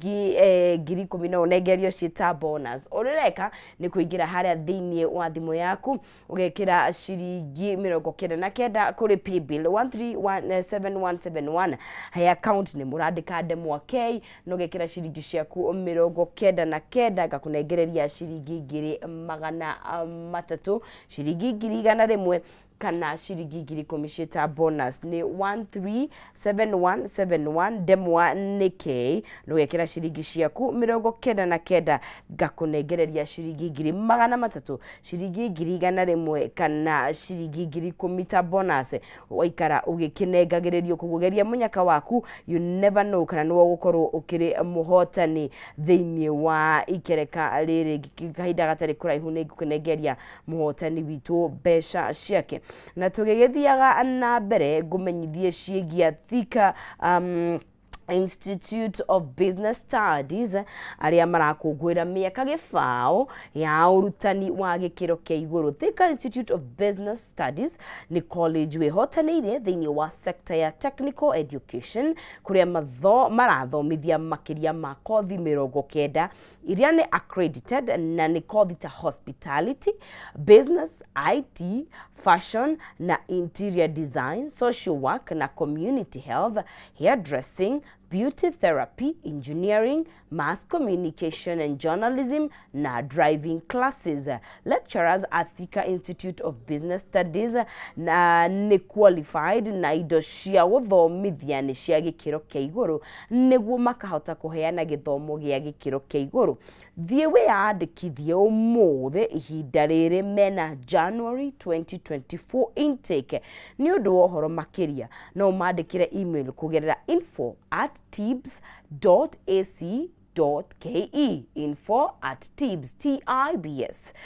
10,000 no ũnengerio ciĩ ta bonus. Ũrĩa ũreka nĩ kũingĩra harĩa thĩinĩ wa thimũ yaku, ũgekĩra ciringi 99 kũrĩ paybill 1317171, he account nĩ mũrandĩka ndemwa K, na ũgekĩra ciringi ciaku 99, ngakũnengereria ciringi 300,000, ciringi 100,000 kana ciringi 10,000 ciĩ ta bonus. Nĩ 137171, ndemwa nĩ K, na ũgekĩra ciringi ciaku 99, ngakũnengereria ciringi 300,000, ciringi 100,000 kana ciringi 10,000 ta bonus, waikara ũgĩkĩnengagĩrĩrio. Koguo geria mũnyaka waku, you never know kana nĩwe ũgũkorwo ũkĩrĩ mũhotani thĩinĩ wa ikereka rĩrĩ. Kahinda gatarĩ kũraihu nĩ ngũkĩnengeria mũhotani witũ mbeca ciake. Na tũgĩgĩthiaga na mbere, ngũmenyithie ciĩgia Thika Institute of Business Studies, arĩa marakũngũĩra mĩaka 20 ya ũrutani wa gĩkĩro kĩa igũrũ. Thika Institute of Business Studies nĩ college wĩhotanĩire thĩinĩ wa sector ya technical education, kũrĩa marathomithia makĩria ma kothi 90 iria nĩ accredited, na nĩ kothi ta hospitality, business, IT, fashion na interior design, social work na community health, hairdressing, beauty therapy, engineering, mass communication and journalism na driving classes. Lecturers at Thika Institute of Business Studies na nĩ qualified, na indo cia gũthomithia nĩ cia gĩkĩro kĩa igũrũ, nĩguo makahota kũheana gĩthomo gĩa gĩkĩro kĩa igũrũ. Thiĩ wĩyandĩkithie ũmũthĩ, ihinda rĩrĩ mena January 2024 intake. Nĩ ũndũ wa ũhoro makĩria, no ũmandĩkĩre email kũgerera info@tibs.ac.ke, info@tibs tibs.ac.ke,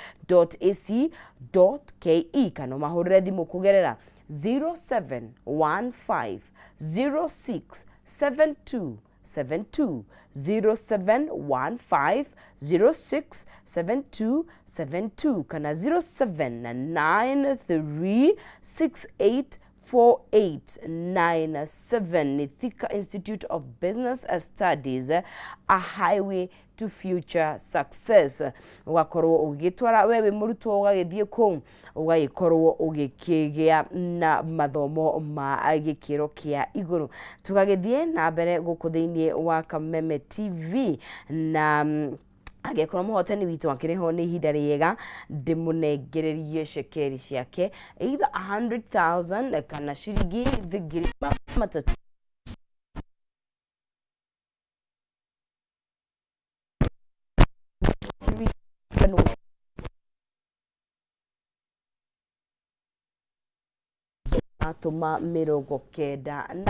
kana ũmahũrĩre thimũ kũgerera 0715 06 72 72, 0715 06 72 72 kana 0793 68 4897. Thika Institute of Business Studies, a highway to future success. Ũgakorwo ũgĩgĩtwara we wĩ mũrutwo, ũgagĩthiĩ kũu, ũgagĩkorwo ũgĩkĩgĩa na mathomo ma gĩkĩro kĩa igũrũ. Tũgagĩthiĩ na mbere gũkũ thĩinĩ wa Kameme TV, na angĩkorwo mũhotani witũ akĩrĩ ho, nĩ ihinda rĩega ndĩmũnengererie cekeri ciake, either 100,000 kana ciringi 300,000. Atũma 99,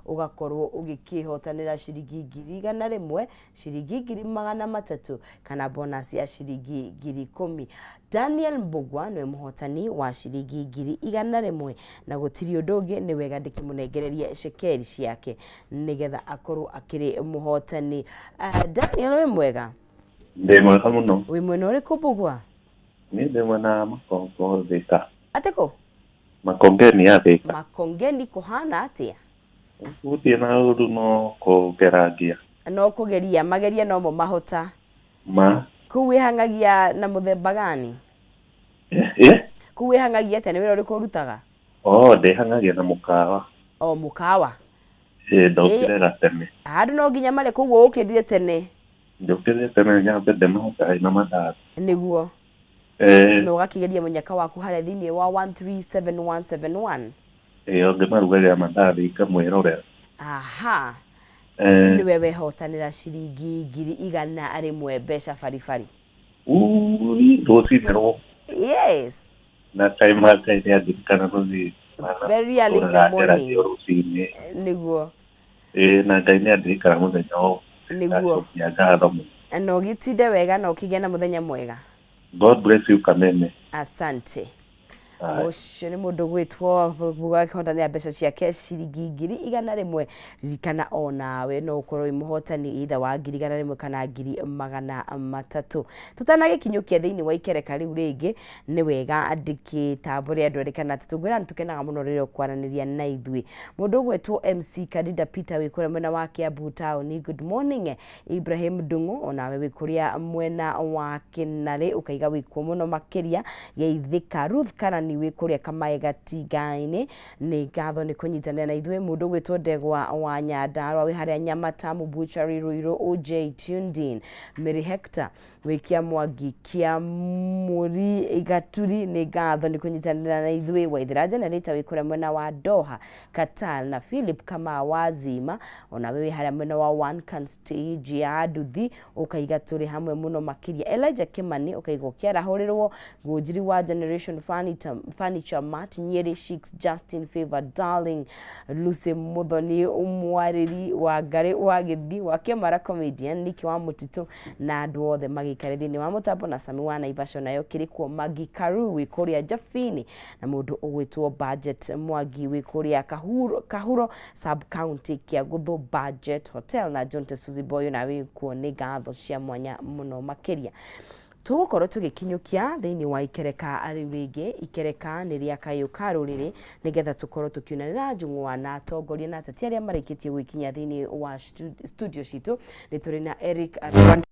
ũgakorwo ũgĩkĩhotanĩra ciringi 100,000, ciringi 300,000 kana bonus ya ciringi 10,000. Daniel Mbugua nĩwe mũhotani wa ciringi 100,000, na gũtirĩ ũndũ ũngĩ, nĩ wega ndĩkĩmũnengererie cekeri ciake nĩgetha akorwo akĩrĩ mũhotani. Daniel, wĩ mwega? Ndĩ mwega mũno. Wĩ mwena ũrĩkũ, Mbugua? Niĩ ndĩ mwena wa Makongo, Thika. Atĩ kũ? Makongeni ya Thika. Makongeni kũhana atĩa? Gũthiĩ na ũru, no kũgerangia. No kũgeria mageria nomo mahota. Ma. Kũu wĩhang'agia na mũthemba gani? Eh? Kũu wĩhang'agia atĩa? Nĩ wĩra ũrĩkũ ũrutaga? Oh, ndĩhang'agia na mũkawa. O mũkawa? Ĩ, ndokire gatene. Andũ no nginya marĩ, koguo ũkĩrire tene? Njũkĩrire tene nyambe ndemahe cai na mandathi. Nĩguo. Eh. Na ũgakĩgeria mũnyaka waku harĩa thĩinĩ wa 137171. Ĩ, ũngĩmarugagĩra mandathi ngamwĩrorera. Aha. Eh. Nĩwe wehotanĩra ciringi 100,000, mbeca baribari. Ui, rũcinĩ rũkũ. Yes. Na time Ngai nĩ andirikana gũthiĩ. Very early in the morning. Rũcinĩ. Nĩguo. Ĩ, na Ngai nĩ andirikana mũthenya o. Nĩguo. Ndacokia ngatho mũno. Na ũgĩtinde wega na ũkĩgĩa na mũthenya mwega. God bless you, Kameme. Asante. Haya. Ũcio nĩ mũndũ gwĩtwo gũkĩhotanĩra mbeca ciake ciringi 100,000. Ririkana onawe no ũkorwo wĩ mũhotani either wa 100,000 kana 300,000. Tũtanagĩkinyũkia thĩinĩ wa ikereka rĩu rĩngĩ, nĩ wega ndĩkĩtambũre andũ erĩ kana atatũ. Ngwĩra nĩ tũkenaga mũno rĩrĩa ũkwaranĩria na ithuĩ. Mũndũ ũgwĩtwo MC Kadida Peter wĩ kũrĩa mwena wa Kiambu taũni, good morning. Ibrahim Ndung'u onawe wĩ kũrĩa mwena wa Kĩnarĩ ũkaiga wĩ kuo mũno makĩria. Geithĩka. Ruth Karani wĩ kũrĩa Kamae Gatinga-inĩ, nĩ ngatho nĩ kũnyitanĩra na ithuĩ. Mũndũ ũgwĩtwo Ndegwa wa Nyandarua wĩ harĩa Nyamatamu Butchery Ruiru OJ tuned in. Mary Hector wĩ Kĩamwangi kĩa Mũri Gaturi, nĩ ngatho nĩ kũnyitanĩra na ithuĩ. Waithera Generator wĩ kũrĩa mwena wa Doha Qatar, na Philip Kamau wa Zima onawe wĩ harĩa mwena wa One Can Stage ya Nduthi ũkaiga tũrĩ hamwe mũno makĩria. Elijah Kimani ũkaiga ũkĩarahũrĩrwo. Ngũnjiri wa Generation Furniture, Furniture Mart Nyeri Sheiks Justin Favor Darling Lucy Muthoni mwarĩri wa Ngarĩ wa Gĩthi wa Kĩmara comedian Niki wa Mũtitũ na andũ othe magĩikare thĩinĩ wa mũtambo na Sami wa Naivasha nayo kĩrĩ kuo. Magi Karu wĩ kũrĩa Jabini na mũndũ ũgwĩtwo Budget Mwangi wĩ kũrĩa Kahuro, Kahuro sub county Kĩagũthũ Budget Hotel na John Tesuzi Boy na wĩ kuo, nĩ ngatho cia mwanya mũno makĩria. Tũgũkorwo tũgĩkinyũkia thĩinĩ wa ikereka rĩu rĩngĩ. Ikereka nĩ rĩa kayũ ka rũrĩrĩ, nĩgetha tũkorwo tũkiunanĩra njũng'wa na atongoria na ateti arĩa marĩkĩtie gwĩkinyia thĩinĩ wa studio citũ. Nĩ tũrĩ na Eric Rwanda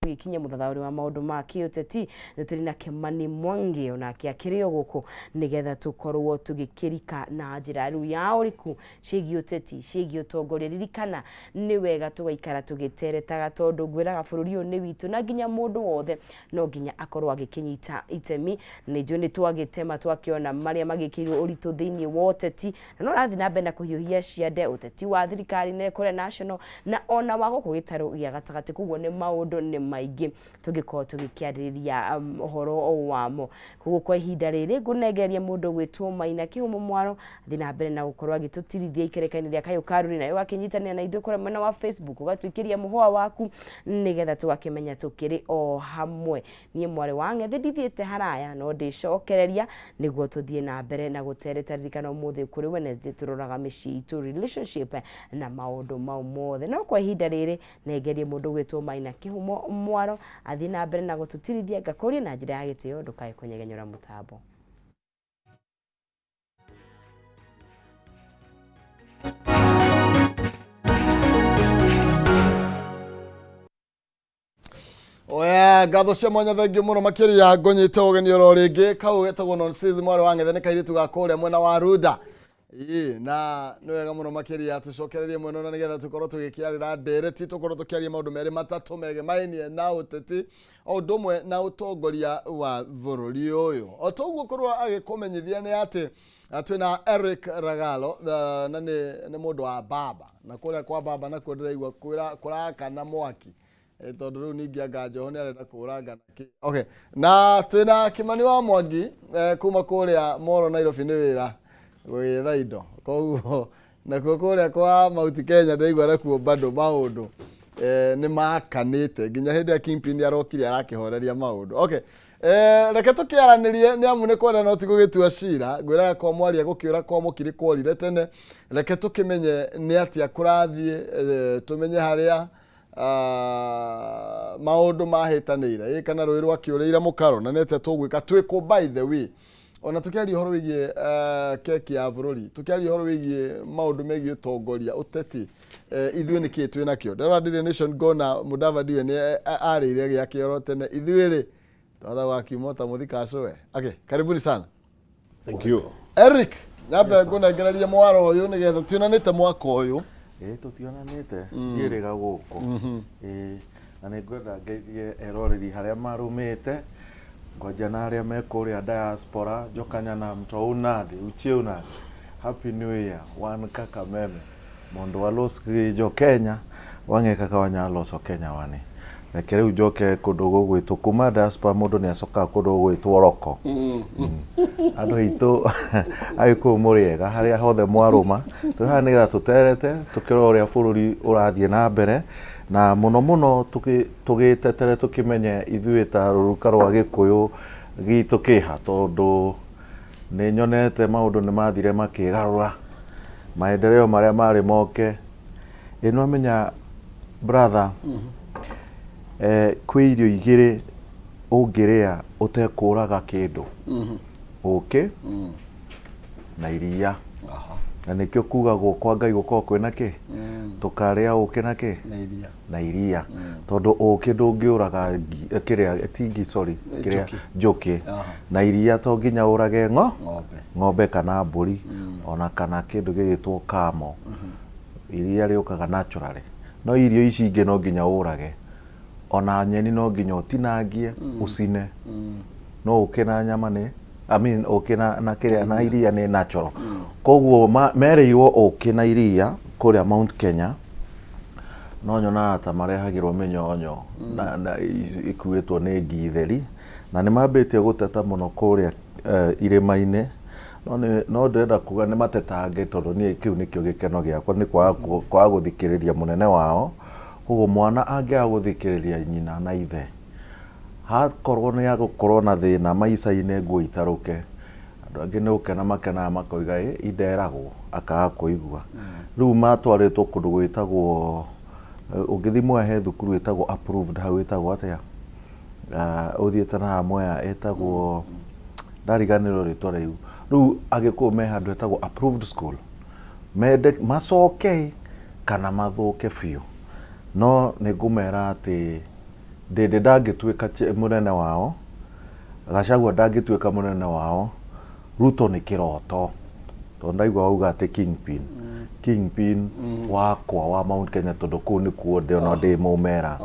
gĩkinya mũthathaũri wa maũndũ ma kĩũteti, nĩ tũrĩ na Kimani Mwangi onake akĩrĩ o gũkũ, nĩgetha tũkorwo tũgĩkĩrika na njĩra rĩu ya ũriku ciĩgiĩ ũteti, ciĩgiĩ ũtongoria. Ririkana nĩ wega tũgaikara tũgĩteretaga, tondũ ngwĩraga bũrũri ũyũ nĩ witũ na nginya mũndũ wothe no nginya akorwo agĩkĩnyita itemi. Nĩ njũĩ nĩ twagĩtema twakĩona marĩa magĩkĩirwo ũritũ thĩinĩ wa ũteti, na no ũrathiĩ na mbere na kũhiũhia ciande ũteti wa thirikari nene kũrĩa national na ona wa gũkũ gĩtarũ gĩa gatagatĩ. Koguo nĩ maũndũ nĩ maingĩ tũngĩkorwo tũgĩkĩarĩrĩria ũhoro wamo. Koguo kwa ihinda rĩrĩ ngũnengereria mũndũ ũgwĩtwo Maina Kĩhumo Mwaro athiĩ na mbere na gũkorwo agĩtũtirithia ikereka-inĩ rĩa Kayũ ka Rũrĩrĩ, nawe ũgakĩnyitanĩra na ithuĩ kũrĩa mwena wa Facebook ũgatũikĩria mũhũa waku nĩgetha tũgakĩmenya tũkĩrĩ o hamwe. Niĩ mwarĩ wa Ng'ethĩ ndithiĩte haraya no ndĩcokereria nĩguo tũthiĩ na mbere na gũtereta. Ririkana ũmũthĩ kũrĩ Wednesday tũroraga mĩciĩ itũ, relationship na maũndũ mau mothe. No kwa ihinda rĩrĩ nengerie mũndũ ũgwĩtwo Maina Kĩhumo Mwaro athiĩ na mbere na gũtũtirithia. Ngakũria na njĩra ya gĩtĩo ndũkae kũnyegenyũra mũtambo. Oya, ngatho cia mwanya, thengiũ mũno makĩria. Ngũnyite ũgeni oro rĩngĩ. Kau getagwo nonsense mwarĩ wa Ng'ethe nĩ kairĩtu ga kũrĩa mwena wa Runda. Ĩĩ, na nĩ wega mũno makĩria tũcokererie mwena ũna nĩgetha tũkorwo tũgĩkĩarĩra ndereti, tũkorwo tũkĩaria maũndũ merĩ matatũ megemainie na ũteti o ũndũ ũmwe na ũtongoria wa bũrũri ũyũ. O toguo korwo agĩkũmenyithia nĩ atĩ twĩna Eric Ragalo, na nĩ mũndũ wa baba, na kũrĩa kwa baba nakuo ndĩraigua kũrakana mwaki. Tondũ rĩu ningĩ anga Joho nĩ arenda kũranga na kĩ. Okay, na twĩna Kimani wa Mwangi kuma kũrĩa Moro Nairobi, nĩ wĩra gũgĩetha indo, koguo nakuo kũrĩa kwa Mount Kenya ndĩraigua nakuo bado maũndũ nĩ makanĩte nginya hĩndĩ ya Kingpin arokire arakĩhoreria maũndũ. Okay, reke tũkĩaranĩrie nĩ amu nĩ kwenda no ti gũgĩtua cira. Ngwĩraga kwa mwaria gũkĩũra kwa mũkiri kworire tene. Reke tũkĩmenye nĩ atĩa kũrathiĩ, tũmenye harĩa maũndũ mahĩtanĩire, ĩ kana rũĩ rwakĩũrĩire mũkaro, na nĩ atĩa tũgwĩka twĩkũ. By the way, ona tũkĩaria ũhoro wĩgiĩ keki ya bũrũri, tũkĩaria ũhoro wĩgiĩ maũndũ megiĩ ũtongoria, ũteti, ithuĩ nĩ kĩĩ twĩ nakĩo? Ndĩrora Daily Nation ngona Mudavadi we nĩ arĩire gĩake oro tene. Ithuĩ rĩ twatha gwakiuma ta mũthikacũwe. Okay, karibuni sana. Thank you. Eric, nyambe ngũnengererie mwaro ũyũ nĩgetha tionanĩte mwaka ũyũ. Ĩĩ, tũtionanĩte, ndiĩrĩga gũkũ. Ĩĩ, na nĩ ngwenda ngeithie eroreri harĩa marũmĩte, ngwanjia na arĩa me kũrĩa diaspora, njokanya mtounadi uchiunadi, happy new year. Wan kaka meme mondo walos gi jo Kenya wang'e kaka wanyalo loso Kenya wani. Reke rĩu njoke kũndũ gũgwĩtwo kuma diaspora, mũndũ nĩ acokaga kũndũ gũgwĩtwo roko. Andũ aitũ Agĩkũyũ, mũrĩ ega harĩa hothe mwarũma? Twĩ haha nĩgetha tũterete tũkĩrora ũrĩa bũrũri ũrathiĩ na mbere, na mũno mũno tũgĩtetere tũkĩmenye ithuĩ ta rũruka rwa Gĩkũyũ gitũ kĩha, tondũ Nĩ nyonete maũndũ nĩ mathire makĩgarũra maendeleo marĩa marĩ moke. Ĩ nĩwamenya brother, kwĩ irio igĩrĩ ũngĩrĩa ũtekũraga kĩndũ, ũkĩ na iria. Na nĩkĩo kugagwo kwa Ngai gũkoragwo kwĩna kĩ? Tũkarĩa ũkĩ na kĩ? Na iria. Na iria. Tondũ ũkĩ ndũngĩũraga ngi, kĩrĩa, ti ngi, sorry, kĩrĩa, Njũkĩ. Njũkĩ. Na iria to nginya ũrage ng'o? Ng'ombe. Ng'ombe kana mbũri, ona kana kĩndũ gĩgĩtwo kamo. Iria rĩũkaga naturally. No irio ici ingĩ no nginya ũrage. Ona nyeni no nginya ũtinangie, ũcine. No ũkĩ na nyama nĩ, I mean, ũkĩ na kĩrĩa na iria nĩ natural. Koguo merĩirwo ũkĩ na iria kũrĩa Mount Kenya, no nyonaga ta marehagĩrwo mĩnyonyo na ikuĩtwo nĩ ngi theri, na nĩ mambĩtie gũteta mũno kũrĩa irĩma-inĩ. No ndĩrenda kuga nĩ matetange tondũ niĩ kĩu nĩkĩo gĩkeno gĩakwa, nĩ kwaga gũthikĩrĩria mũnene wao. Koguo mwana angĩaga gũthikĩrĩria nyina na ithe, hakorwo nĩ agũkorwo na thĩna maica-inĩ nguo itarũke, andũ angĩ nĩ gũkena makenaga makoiga ĩ inderagwo, akaga kũigua. Rĩu matwarĩtwo kũndũ gwĩtagwo, ũngĩthiĩ Mwea he thukuru ĩtagwo Approved hau ĩtagwo atĩa? Ũthiĩte na haha Mwea ĩtagwo, ndariganĩrwo rĩtwa rĩu. Rĩu Agĩkũyũ me handũ hetagwo Approved School. Mende macoke kana mathũke biũ. No nĩ ngũmera atĩ Ndĩndĩ ndangĩtuĩka mũnene wao, Gachagua ndangĩtuĩka mũnene wao, Ruto nĩ kĩroto. Tondũ ndaigua wauga atĩ kingpin. Kingpin wakwa wa Mount Kenya tondũ kũu nĩkuo ndĩ ona ndĩ mũmera.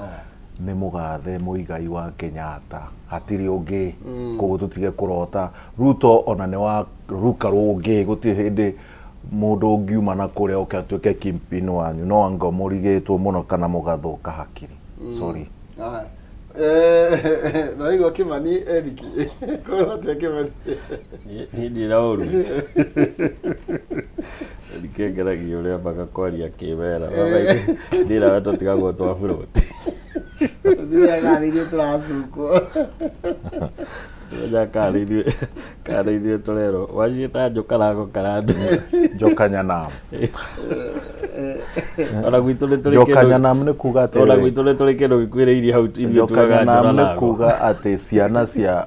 Nĩ mũgathe Muigai wa Kenyatta, hatirĩ ũngĩ. Koguo tũtige kũrota. Ruto ona nĩ wa ruka rũngĩ, gũtirĩ hĩndĩ mũndũ ũngiuma na kũrĩa oke atuĩke kingpin wanyu. No anga mũrigĩtwo mũno kana mũgathũka hakiri. Sorry. Aya. Naigua Kimani Eric. Korwo atĩa Kimani? Niĩ ndirĩ na ũru. Eric ngeragia ũrĩa ambaga kwaria kĩmera. Niĩ nawe tũtigagwo twa buroti. Ithuĩ kana ithuĩ tũracukwo. Menya kana ithuĩ kana ithuĩ tũrerwo waciĩta njũkarango karandũ. Njoka nyanam. Ona gwitũ nĩ tũrĩ Njoka kĩndũ nyanam nĩ kuga ona atĩrĩrĩ. gwitũ nĩ tũrĩ kĩndũ gĩkuhĩrĩirie hau ithuĩ Njoka tugaga nyanam nĩ njũranago. kuga atĩ ciana cia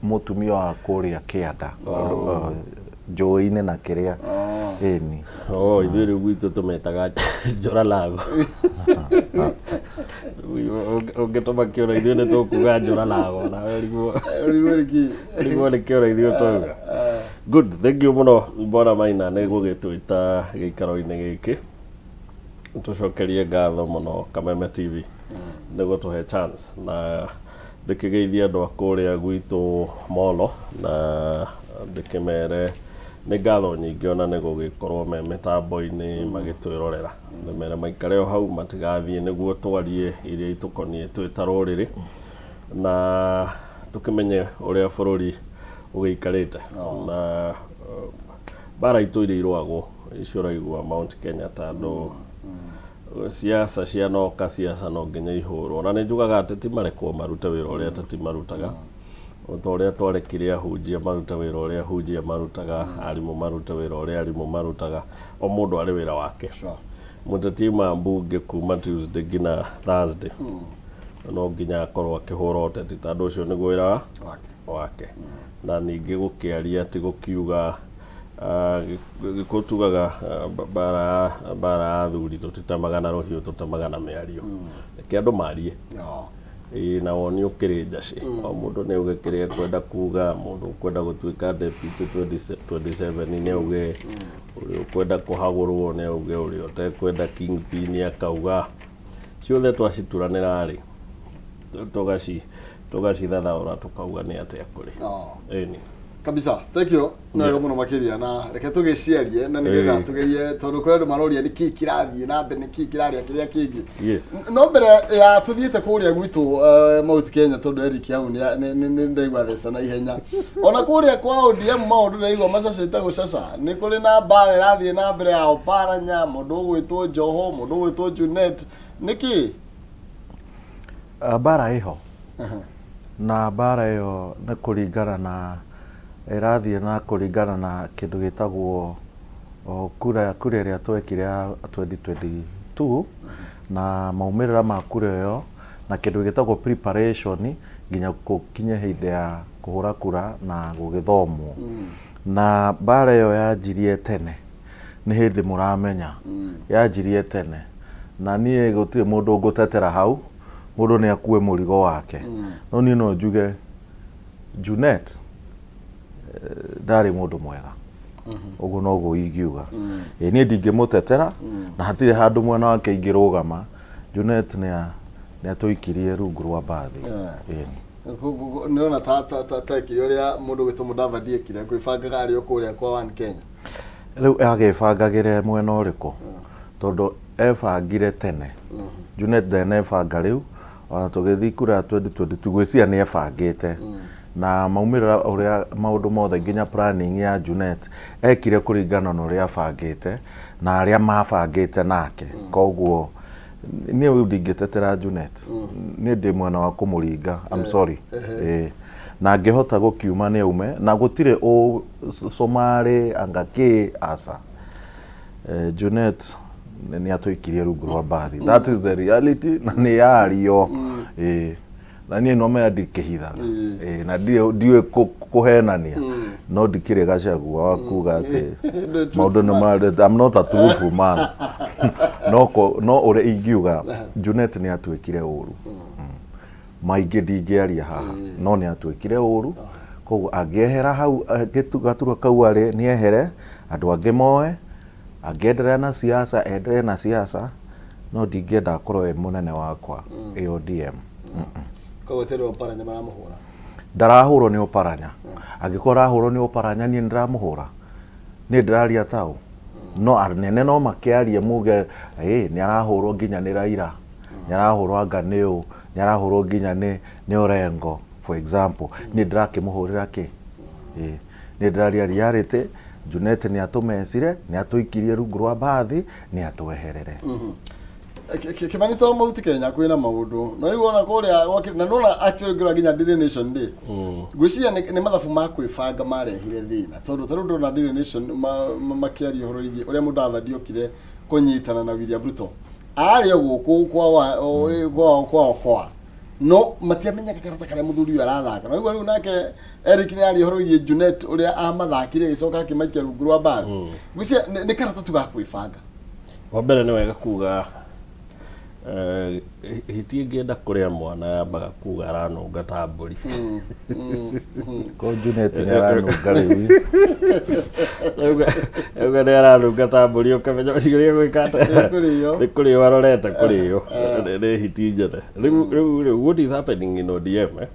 mũtumia wa kũrĩa kĩanda njũĩ-inĩ na kĩrĩa ĩni. Oh, ithuĩ rĩu gwitũ tũmetaga njũranago. Ũngĩtũma kĩoro ithuĩ nĩ tũkuga njũranago nawe ũrigwo Ũrigwo nĩkĩ? ũrigwo nĩ kĩoro ithuĩ twauga. Good, thank you mũno Bwana Maina nĩ gũgĩtwĩta gĩikaro-inĩ gĩkĩ. Tũcokerie ngatho mũno Kameme TV nĩ gũtũhe chance na ndĩkĩgeithie andũ a kũrĩa gwitũ Molo na ndĩkĩmere nĩ ngatho nyingĩ ona nĩ gũgĩkorwo me mĩtambo-inĩ magĩtwĩrorera. Ndĩmere maikare o hau matigathiĩ nĩguo twarie iria itũkoniĩ twĩ ta rũrĩrĩ na tũkĩmenye ũrĩa bũrũri ũgĩikarĩte na mbara itũ iria irũagwo icio ũraigua Mount Kenya tondũ siasa cianoka siasa no nginya ihũrwo na nĩ njugaga ateti marekwo marute wĩra ũrĩa ateti marutaga ta ũrĩa twarekire ahunjia marute wĩra ũrĩa ahunjia marutaga, arimũ marute wĩra ũrĩa arimũ marutaga, o mũndũ arĩ wĩra wake. Mũteti auma mbunge kuma Tuesday nginya Thursday no nginya akorwo akĩhũra ũteti tondũ ũcio nĩguo wĩra wake. Na ningĩ gũkĩaria ti gũkiuga Gĩkũyũ tugaga mbara mbara ya athuri tũtitemaga na rũhiũ tũtemaga na mĩario. Reke andũ marie. Ĩĩ na woni ũkĩrĩ njacĩ. O mũndũ nĩ auge kĩrĩa ekwenda kuga, mũndũ ũkwenda gũtuĩka deputy 27 nĩ auge, ũrĩa ũkwenda kũhagũrwo nĩ auge, ũrĩa ũtekwenda kingpin akauga. Ciothe twacituranĩra rĩ, tũgacithathaũra tũkauga nĩ atĩa kũrĩ. Ĩni. Kabisa, thank you. No wega mũno makĩria na reke tũgĩciarie na nĩgetha tũgerie tondũ kũrĩ andũ maroria nĩkĩĩ kĩrathiĩ na mbere, nĩkĩĩ kĩrarĩa kĩrĩa kĩngĩ. No mbere ya tũthiĩte kũrĩa gwitũ Mount Kenya tondũ Eric hau nĩ ndaigua theca na ihenya. Ona kũrĩa kwa ODM maũndũ ndaigua macacĩte gũcaca. Nĩ kũrĩ na mbara ĩrathiĩ na mbere ya Oparanya, mũndũ ũgwĩtwo Joho, mũndũ ũgwĩtwo Junet. Nĩkĩĩ? Mbara ĩho na mbara ĩyo nĩ kũringana na Ĩrathiĩ na kũringana na kĩndũ gĩtagwo kura kura ĩrĩa twekire ya 2022 na maumĩrĩra ma kura ĩyo na kĩndũ gĩtagwo preparation nginya gũkinye hĩndĩ ya kũhũra kura na gũgĩthomwo. Na mbara ĩyo yanjirie tene nĩ hĩndĩ mũramenya yanjirie tene na niĩ gũtirĩ mũndũ ngũtetera hau mũndũ nĩ akue mũrigo wake no niĩ no njuge Junet ndarĩ mũndũ mwega ũguo noguo ingiuga. Ĩ niĩ ndingĩmũtetera na hatirĩ handũ mwena wake ingĩrũgama. Junet nĩ atũikirie rungu rwa mbathi. Ĩni. Nĩrona ta ta ta ta ekire ũrĩa mũndũ gwĩtwo Mudavadi ekire kwĩbangaga arĩ o kũrĩa kwa One Kenya. Rĩu agĩbangagĩre mwena ũrĩkũ? Tondũ ebangire tene. Junet ndanebanga rĩu ona tũgĩthiĩ kura ya 2022 gwĩciria nĩ ebangĩte na maumĩrĩra ũrĩa maũndũ mothe nginya planning ya Junet ekire kũringana na ũrĩa abangĩte na arĩa mabangĩte nake. Koguo niĩ rĩu ndingĩtetera Junet, niĩ ndĩ mwena wa kũmũringa, I'm sorry. Ĩĩ. Na angĩhota gũkiuma nĩ aume na gũtirĩ ũ Cumarĩ anga kĩ aca. Junet nĩ atũikirie rungu rwa mbathi. That is the reality na nĩ yario. Ĩĩ. Na niĩ no menya ndikĩhithaga. Ĩĩ, na ndiũĩ kũhenania no ndikĩrĩ Gachagua wa kuga atĩ maũndũ nĩ ma I'm not a truthful man. No no ũrĩa ingiuga Junet nĩ atuĩkire ũru. Maingĩ ndingĩaria haha no nĩ atuĩkire ũru koguo angĩehera hau gaturwa kau arĩ nĩ ehere andũ angĩ moe angĩenderea na siasa enderee na siasa no ndingĩenda akorwo e mũnene wakwa ĩ ODM. Koguo ti andũ a Oparanya maramũhũra. Ndarahũrwo nĩ Oparanya. Angĩkorwo arahũrwo nĩ Oparanya niĩ nĩndĩramũhũra? Niĩ ndĩraria taũ? No anene no makĩarie muge ĩ nĩ arahũrwo nginya nĩ Raila, nĩ arahũrwo anga nĩ ũ, nĩ arahũrwo nginya nĩ nĩ Orengo for example. Niĩ ndĩrakĩmũhũrĩra kĩ? Ĩ niĩ ndĩraria reality, Junet nĩ atũmecire, nĩ atũikirie rungu rwa mbathi, nĩ atweherere. Kimani to Mount Kenya kwĩna maũndũ no igua ona kũrĩa gwakĩ- na nona actually ngĩrora nginya Daily Nation rĩ ngwĩciria nĩ mathabu ma kwĩbanga marehire thĩna tondũ ta rĩu ndĩrona Daily Nation makĩaria ũhoro wĩgiĩ ũrĩa Mudavadi okire kũnyitana na William Ruto arĩ o gũkũ kwa kwao kwao kwa no matiamenyaga karata karĩa mũthuri ũyũ arathaka na ũguo rĩu nake Eric nĩ aria ũhoro wĩgiĩ Junet ũrĩa amathakire agĩcoka akĩmaikia rungu rwa mbathi. Ngwĩciria nĩ karata tu ga kwĩbanga. Wa mbere nĩ wega kuga hiti ĩngĩenda kũrĩa mwana yambaga kuga aranunga ta mbũri. Ko Junet nĩ aranunga rĩu. Auga nĩ aranunga ta mbũri ũkamenya ũcio nĩ egwĩka atĩa. Nĩ kũrĩo. Nĩ kũrĩo arorete kũrĩo. Nĩ hiti njene. Rĩu rĩu rĩu what is happening in ODM eh?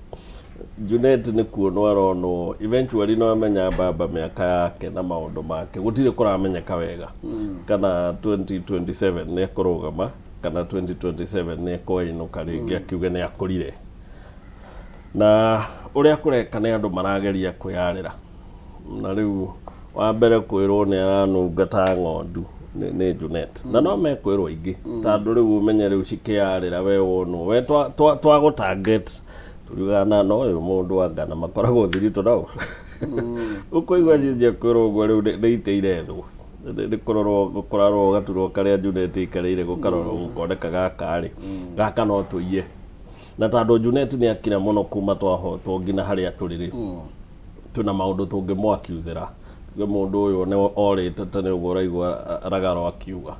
Junet nĩ kuonwo aronwo eventually no amenya baba mĩaka yake na maũndũ make gũtirĩ kũramenyeka wega kana 2027 nĩ ekũrũgama kana 2027 nĩ ekũinũka rĩngĩ akiuge nĩ akũrire na ũrĩa kũreka nĩ andũ marageria kwĩyarĩra na rĩu wa mbere kwĩrwo nĩ aranunga ta ng'ondu nĩ Junet na no mekwĩrwo aingĩ tondũ rĩu ũmenye rĩu cikĩyarĩra we wonwo we twagũ target turiugaga na no ũyũ mũndũ anga na makoragwo thiritũ nao ũkũigua cinjia kwĩrwo ũguo rĩu nĩ itĩ irethwo nĩ kũrorwo kũrarorwo gaturwa karĩa Junet aikarĩire gũkarorwo gũkoneka gaka rĩ gaka no tũiye na tondũ Junet nĩ akira mũno kuma twahotwo nginya harĩa tũrĩ rĩ twĩna maũndũ tũngĩmũ accuse-ĩra tuge mũndũ ũyũ nĩ orĩte tene ũguo ũraigua Ragaro akiuga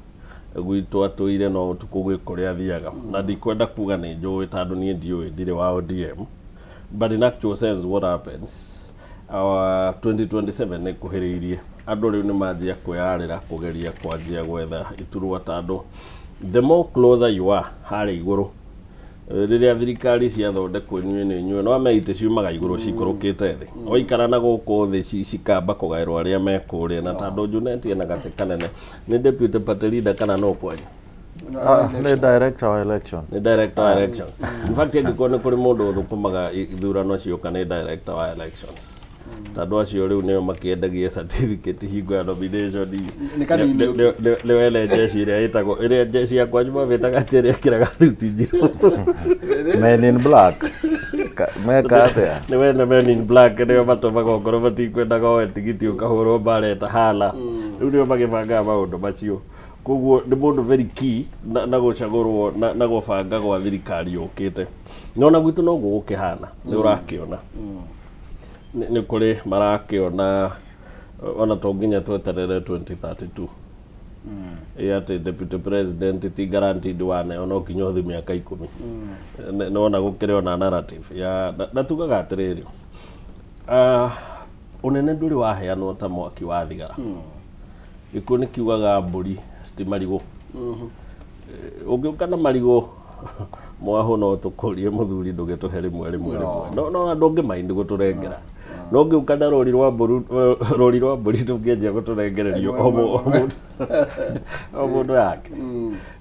gwitũ atũire no ũtukũ gwĩ kũrĩa athiaga na ndikwenda kuga nĩ njũĩ tondũ niĩ ndiũĩ ndirĩ wa ODM but in actual sense what happens our 2027 nĩ kuhĩrĩirie andũ rĩu nĩ manjia kwĩyarĩra kũgeria kwanjia gwetha iturwa tondũ the more closer you are harĩa igũrũ rĩrĩa thirikari ciathondekwo inyuĩ nĩ inyuĩ no ame itĩ ciumaga igũrũ cikũrũkĩte thĩ waikara na gũkũ thĩ cikamba kũgaĩrwo arĩa me kũrĩa na tondũ Junet ena gatĩ kanene nĩ deputy party leader kana no kwanyu? Nĩ director wa election. Nĩ director wa elections. In fact angĩkorwo nĩ kũrĩ mũndũ ũthũkũmaga ithurano cioka nĩ director wa elections. Tondũ acio rĩu nĩo makĩendagia certificate hingo ya nomination. Nĩ kanini Nĩ wene jeshi ĩrĩa ĩtagwo ĩrĩa jeshi ya kwanyu mamĩtaga atĩ ĩrĩa ĩkĩraga thuti njirũ. Men in black. Meka atĩa? Nĩ wene Men in Black nĩo matũmaga ongorwo matikwendaga oe tigiti ũkahũrwo mbara ĩtahana. Rĩu nĩo magĩbangaga maũndũ macio. Koguo nĩ mũndũ very key na gũcagũrwo na gũbanga gwa thirikari yũkĩte. Na ona gwitũ noguo gũkĩhana, nĩ ũrakĩona. Nĩ kũrĩ marakĩona ona to nginya tweterere 2032. Ĩ atĩ deputy president ti guaranteed waneo no nginya ũthiĩ mĩaka 10. Nĩwona gũkĩrĩ ona narrative ya na tugaga atĩrĩrĩ, ũnene ndũrĩ waheanwo ta mwaki wa thigara. Gĩkuũ nĩ kiugaga mbũri ti marigũ. Ũngĩũka na marigũ mwahũ no tũkũrie mũthuri ndũgĩtũhe rĩmwe rĩmwe rĩmwe. No no ndũngĩmaindi gũtũrengera. No ũngĩũka na rũri rwa mbũri rũri rwa mbũri ndũngĩanjia gũtũrengererio o o mũndũ yake.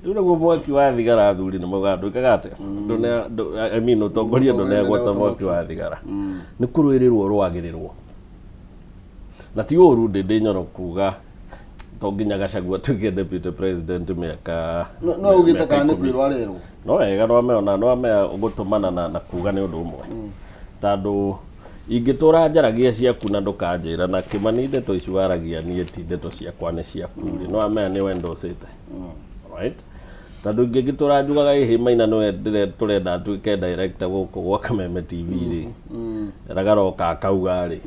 Rĩu naguo mwaki wa thigara athuri nĩ maugaga ndwĩkaga atĩa? I mean ũtongoria ndũneagwo ta mwaki wa thigara. Nĩ kũrũĩrĩrwo ũrũagĩrĩrwo. Na ti ũru Ndĩndĩ Nyoro kuga to nginya Gachagua atuĩke deputy president mĩaka No ugĩte mĩaka kana nĩ 10. kwĩrwo arerwo. No wega nĩwamea nĩwamea gũtũmana na kuga nĩ ũndũ ũmwe. Tondũ ingĩtũra njaragia ciaku na ndũkanjĩra na Kĩmani ndeto ici waragia niĩ ti ndeto ciakwa nĩ ciaku rĩ, nĩwamenya nĩwe ndocĩte. Right? Tondũ ingĩgĩtũra njugaga ĩhĩ Maina nĩwe tũrenda atuĩke director gũkũ gwa Kameme TV rĩ, Ragaroka akauga rĩ,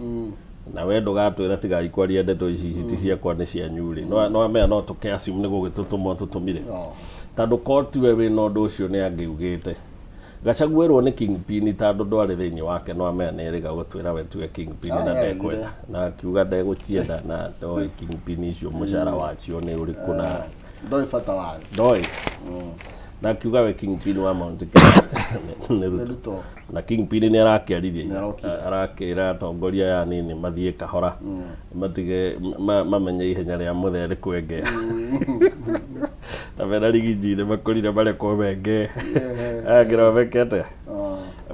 na we ndũgatwĩra tigai kwaria ndeto ici, ici ti ciakwa nĩ cianyu rĩ, nĩwamenya no tũkĩ assume nĩ gũgĩtũtũma ũtũtũmire. Tondũ korwo tiwe wĩna ũndũ ũcio nĩ angĩugĩte. Gachagua erwo nĩ kingpin tondũ ndwarĩ thĩinĩ wake nĩwamenya nĩ erĩga gũtwĩra we tiwe kingpin na ndekwenda. Na akiuga ndegũcienda na ndoĩ kingpin icio mũcara wacio nĩ ũrĩkũ na Ndoĩ bata wayo. Ndoĩ. Na akiuga we kingpin wa Mount Kenya nĩ Ruto. Ruto. Na kingpin nĩ arakĩaririe. Nĩ arokire. Arakĩra atongoria aya anini mathiĩ kahora. Matige mamenye ihenya rĩa mũthee nĩ kwengea. Na mena rigiji nĩ makorire marekwo mengee. Angĩrwo meke atĩa?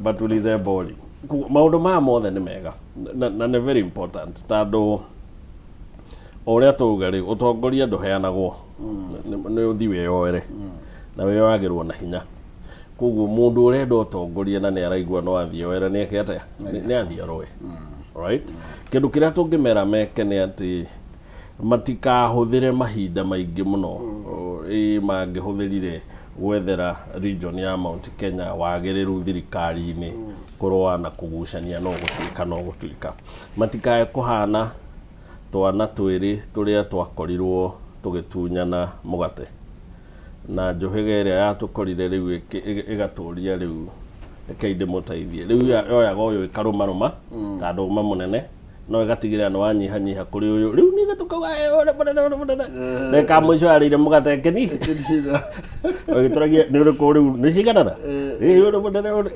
Matulize boli. Maũndũ maya mothe nĩ mega na nĩ very important tondũ o ũrĩa twauga rĩ, ũtongoria ndũheanagwo, nĩ ũthiĩ wĩyoere na wĩyoagĩrwo na hinya. Koguo mũndũ ũrenda ũtongoria na nĩ araigua no athiĩ oere nĩ eke atĩa? Nĩ athiĩ aroe. Right? Kĩndũ kĩrĩa tũngĩmera meke nĩ atĩ matikahũthĩre mahinda maingĩ mũno ĩ mangĩhũthĩrire gwethera region ya Mount Kenya wagĩrĩru thirikari-inĩ kũrũa na kũgucania no gũtuĩka no gũtuĩka. Matikae kũhana twana twĩrĩ tũrĩa twakorirwo tũgĩtunyana mũgate na njũhĩga ĩrĩa yatũkorire rĩu ĩgatũria rĩu rekei ndĩmũteithie. Rĩu yoyaga ũyũ ĩkarũmarũma tondũ uma mũnene no ĩgatigĩrĩra nĩ wanyihanyiha kũrĩ ũyũ. Rĩu ningĩ tũkauga "Eh, ũyũ nĩ mũnene, ũyũ nĩ mũnene." Ndagĩka ya mũico yarĩire mũgate ĩkĩni ũgĩtũragia nĩ ũrĩkũ rĩu nĩ ciganana? Ĩ ũyũ nĩ mũnene ũyũ nĩ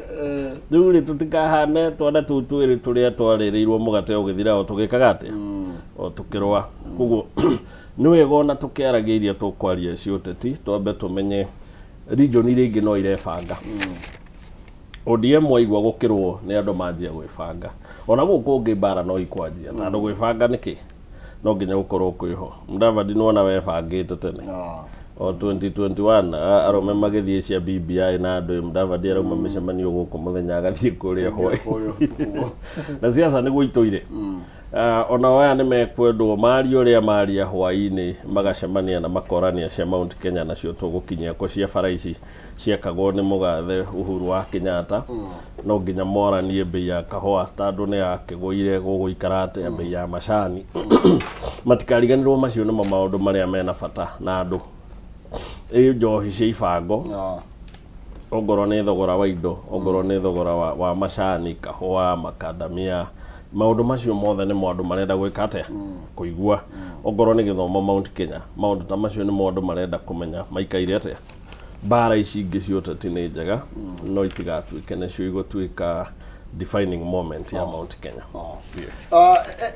Rĩu rĩ tũtikahane twana tũu twĩrĩ tũrĩa twarĩrĩirwo mũgate ũgĩthira o tũgĩkaga atĩa? O tũkĩrũa. Koguo nĩ wega ona tũkĩaragia iria tũkwaria cia ũteti twambe tũmenye region iria ingĩ no irebanga. ODM waigua gũkĩrwo nĩ andũ manjia gwĩbanga. Ona gũkũ kũngĩ mbara no ikwanjia tondũ gwĩbanga nĩkĩ? No nginya gũkorwo kwĩho. Mudavadi nĩwona webangĩte tene. O 2021 arũme magĩthiĩ cia BBI na andũ Mudavadi arauma mĩcemanio gũkũ mũthenya agathiĩ kũrĩa hwaĩ. Na siasa nĩguo itũire. Onao aya nĩ mekwendwo marie ũrĩa maria hwaĩ-inĩ magacemania na makorania cia Mount Kenya nacio tũgũkinyia kũ cia bara ici ciakagwo nĩ mũgathe Uhuru wa Kenyatta. No nginya moranie mbei ya kahũa tondũ nĩ yakĩgũire gũgũikara atĩa mbei ya macani. Matikariganĩrwo macio nĩmo maũndũ marĩa mena bata na andũ. Ĩ njohi cia ibango ongorwo nĩ thogora wa indo, ongorwo nĩ thogora wa macani, kahũa, makandamia, maũndũ macio mothe nĩmo andũ marenda gwĩka atĩa? Kũigua. Ongorwo nĩ gĩthomo Mount Kenya, maũndũ ta macio nĩmo andũ marenda kũmenya maikaire atĩa. Mbara ici ingĩ cia ũteti nĩ njega, no itigatuĩke nĩcio igũtuĩka defining moment ya Mount Kenya. Yes.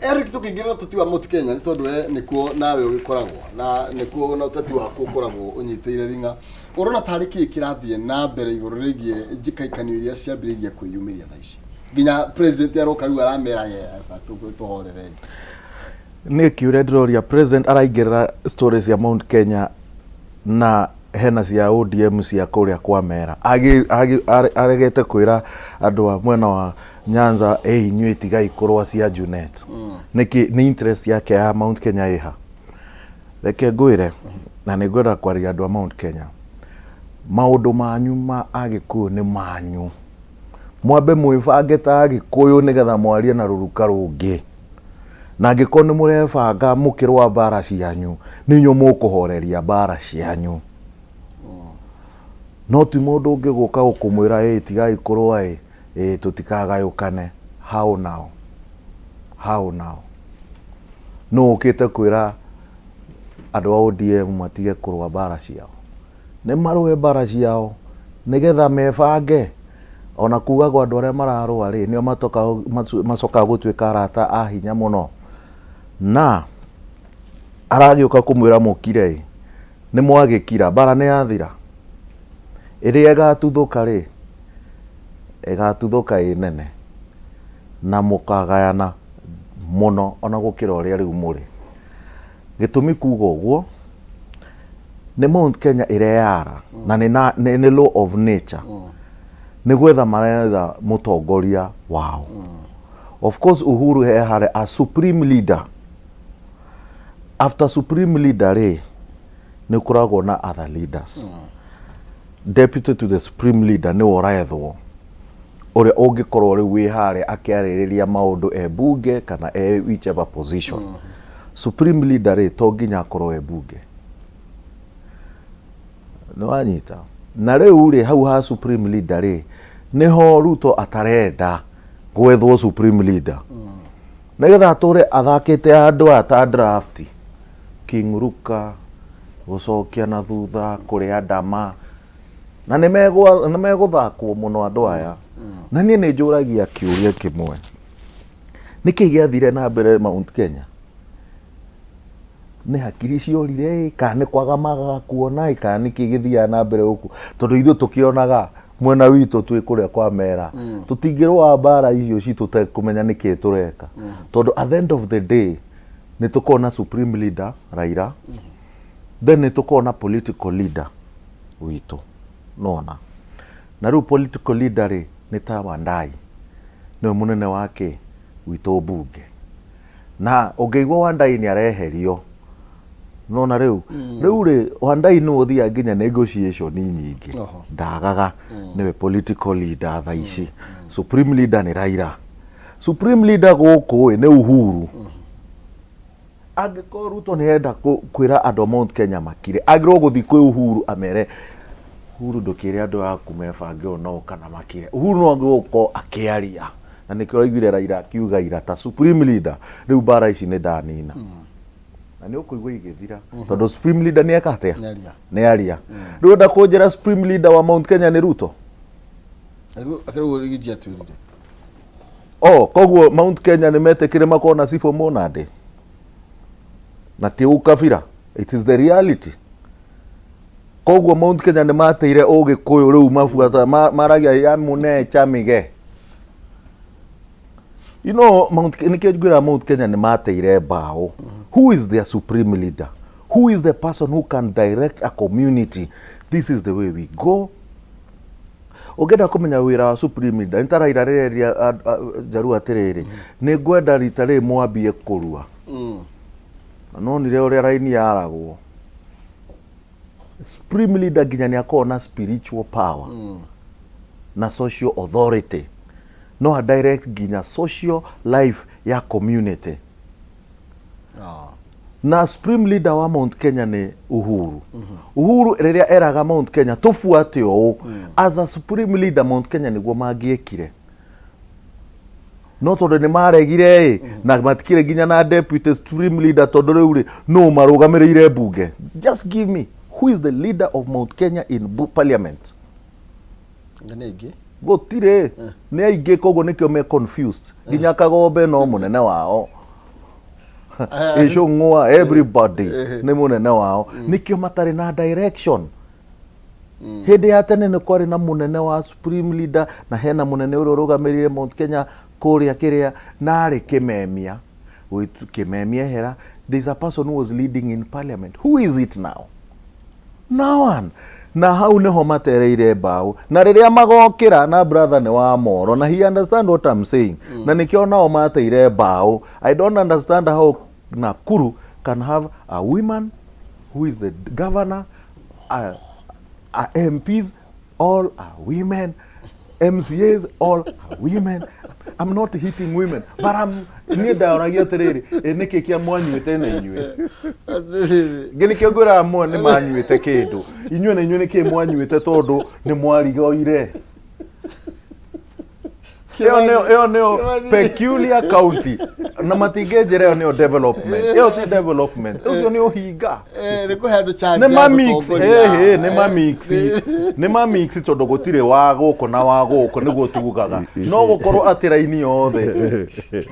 Eric tũkĩingĩrĩra ũteti wa Mount Kenya nĩ tondũ we nĩkuo nawe ũgĩkoragwo na nĩkuo na ũteti waku ũkoragwo ũnyitĩire thing'a. Ũrona tarĩ kĩĩ kĩrathiĩ na mbere igũrũ rĩgiĩ njĩkaikanio iria ciambĩrĩirie kwĩyumĩria thaa ici nginya president aroka rĩu aramera yes tũhorerei. Niĩ kĩũria ndĩroria president araingĩrĩra stories ya Mount Kenya na Hena cia ODM cia kũrĩa kwa Mera. Aregete kwĩra andũ a mwena wa Nyanza, ĩ inyuĩ tigai kũrũa cia Junet. Nĩkĩ nĩ interest yake ya Mount Kenya ĩha? Reke ngwĩre, na nĩ ngwenda kwaria andũ a Mount Kenya. Maũndũ manyu ma Agĩkũyũ nĩ manyu. Mwambe mwĩbange ta Agĩkũyũ nĩgetha mwarie na rũruka rũngĩ. Na angĩkorwo nĩ mũrebanga mũkĩrũa mbara cianyu, nĩ inyuĩ mũkũhoreria mbara cianyu. No ti mũndũ ũngĩ gũka gũkũmwĩra ĩ tigai kũrũa ĩ, ĩ tũtikagayũkane. How now? How now? Nũ ũkĩte kwĩra andũ a ODM matige kũrũa mbara ciao? Nĩ marũe mbara ciao nĩgetha mebange. Ona kugagwo andũ arĩa mararũa rĩ, nĩo macokaga gũtuĩka arata a hinya mũno. Na aragĩũka kũmwĩra mũkire ĩ, nĩ mwagĩkira, mbara nĩ yathira. Ĩrĩa ĩgatuthũka rĩ, ĩgatuthũka ĩ nene na mũkagayana mũno ona gũkĩra ũrĩa rĩu mũrĩ. Gĩtũmi kuga ũguo, nĩ Mount Kenya ĩreyara na nĩ na- nĩ nĩ law of nature nĩ gwetha maretha mũtongoria wao. Of course Uhuru he harĩa a supreme leader. After supreme leader rĩ, nĩ ũkoragwo na other leaders. Deputy to the supreme leader nĩwe ũrethwo, ũrĩa ũngĩkorwo rĩu wĩ harĩa akĩarĩrĩria maũndũ e bunge kana e whichever position. Supreme leader rĩ, to nginya akorwo e bunge. Nĩ wanyita? Na rĩu rĩ, hau ha supreme leader rĩ, nĩho Ruto atarenda gwethwo supreme leader, nĩgetha atũre athakĩte andũ aya ta draft. King Ruka gũcokia na thutha kũrĩa ndama na nĩ megũthakwo mũno andũ aya. Na niĩ nĩ njũragia kĩũria kĩmwe, nĩkĩ gĩathire na mbere Mount Kenya? Nĩ hakiri ciorire ĩ, kana nĩ kwaga magaga kuona ĩ, kana nĩkĩ gĩthiaga na mbere gũkũ? Tondũ ithuĩ tũkĩonaga mwena witũ twĩ kũrĩa kwa Mera, tũtingĩrũa mbara icio citũ tũtekũmenya nĩkĩ tũreka, tondũ at the end of the day nĩ tũkoragwo na supreme leader Raila, then nĩ tũkoragwo na political leader witũ nona. Na rĩu political leader rĩ, nĩ ta Wandai, nĩwe mũnene wake witũ mbunge. Na ũngĩigua Wandai nĩ areherio nona rĩu rĩu rĩ, Wandai nĩwe ũthiaga nginya negotiation nyingĩ. Ndagaga nĩwe political leader thaa ici. Supreme leader nĩ Raila. Supreme leader gũkũ ĩ nĩ Uhuru. Angĩkorwo Ruto nĩ arenda kwĩra andũ a Mount Kenya makire, agĩrĩirwo gũthiĩ kwĩ Uhuru amere, "Uhuru, ndũkĩre andũ aku mebange ũũ no kana makire." Uhuru no agĩrĩirwo gũkorwo akĩaria, na nĩkĩo ũraiguire Raila akiuga ira ta supreme leader, "Rĩu mbara ici nĩ ndanina," na nĩ ũkũigua igĩthira, tondũ supreme leader nĩ eka atĩa? Nĩaria. Nĩ aria. Rĩu enda kũnjĩra supreme leader wa Mount Kenya nĩ Ruto? Akĩrĩ Rigiji atwĩrire. Oh, koguo Mount Kenya nĩ metĩkĩre makorwo na Cibũ Mũnandĩ, na ti ũkabira, it is the reality. Koguo Mount Kenya nĩ mateire ũgĩkũyũ, rĩu mabuata maragia ya mũne chamige. Mount nĩkĩo ngwĩra Mount Kenya nĩ mateire mbaũ. Who is their supreme leader? Who is the person who can direct a community, "This is the way we go"? Ũngĩenda kũmenya wĩra wa supreme leader, nĩ ta Raila rĩreria Jaluo atĩrĩrĩ, "Nĩ ngwenda rita rĩrĩ mwambie kũrua." Na nonire ũrĩa raini yaragwo. Supreme leader nginya nĩ akoragwo na spiritual power na social authority, no a direct nginya social life ya community. Na supreme leader wa Mount Kenya nĩ Uhuru. Uhuru rĩrĩa eraga Mount Kenya tũbuate ũũ, as a supreme leader Mount Kenya nĩguo mangĩekire, no tondũ nĩ maregire ĩ, na matikĩrĩ nginya na deputy supreme leader, tondũ rĩu rĩ, nũ marũgamĩrĩire mbunge? Just give me who is the leader of Mount Kenya in parliament. Nĩ aingĩ. Gũtirĩ, nĩ aingĩ, koguo nĩkĩo me confused. Nginya Kagombe no mũnene wao, Icũng'wa, everybody nĩ mũnene wao. Nĩkĩo matarĩ na direction. Hĩndĩ ya tene nĩ kwarĩ na mũnene wa supreme leader, na hena mũnene ũrĩa ũrũgamĩrĩire Mount Kenya kũrĩa kĩrĩa narĩ Kĩmemia. Kĩmemia ehera, there is a person who was leading in parliament. Who is it now? No one. Na hau niho matereire mbaũ na rĩrĩa magokĩra na brother nĩ wa moro na he understand what I'm saying. Na nĩkĩo nao mateire mbaũ. I don't understand how Nakuru can have a woman who is the governor, a MPs all are women, MCAs all are women. I'm not hitting women, but I'm niĩ ndaoragia atĩrĩrĩ, ĩ nĩkĩ kĩa mwanyuĩte na inyuĩ? Ngĩ nĩkĩo ngwĩraga mwe nĩ manyuĩte kĩndũ. Inyuĩ na inyuĩ nĩkĩ mwanyuĩte tondũ nĩ mwarigoire? Ĩyo nĩyo ĩyo nĩyo peculiar county na matingĩnjĩra ĩyo nĩyo development. Ĩyo ti development, ũcio nĩ ũhinga. Nĩ kũhe andũ chance Nĩ ya mamix gũtongoria. ĩhĩ nĩ mamix nĩ mamix tondũ gũtirĩ wa gũkũ na wa gũkũ nĩguo tugaga no gũkorwo atĩ raini yothe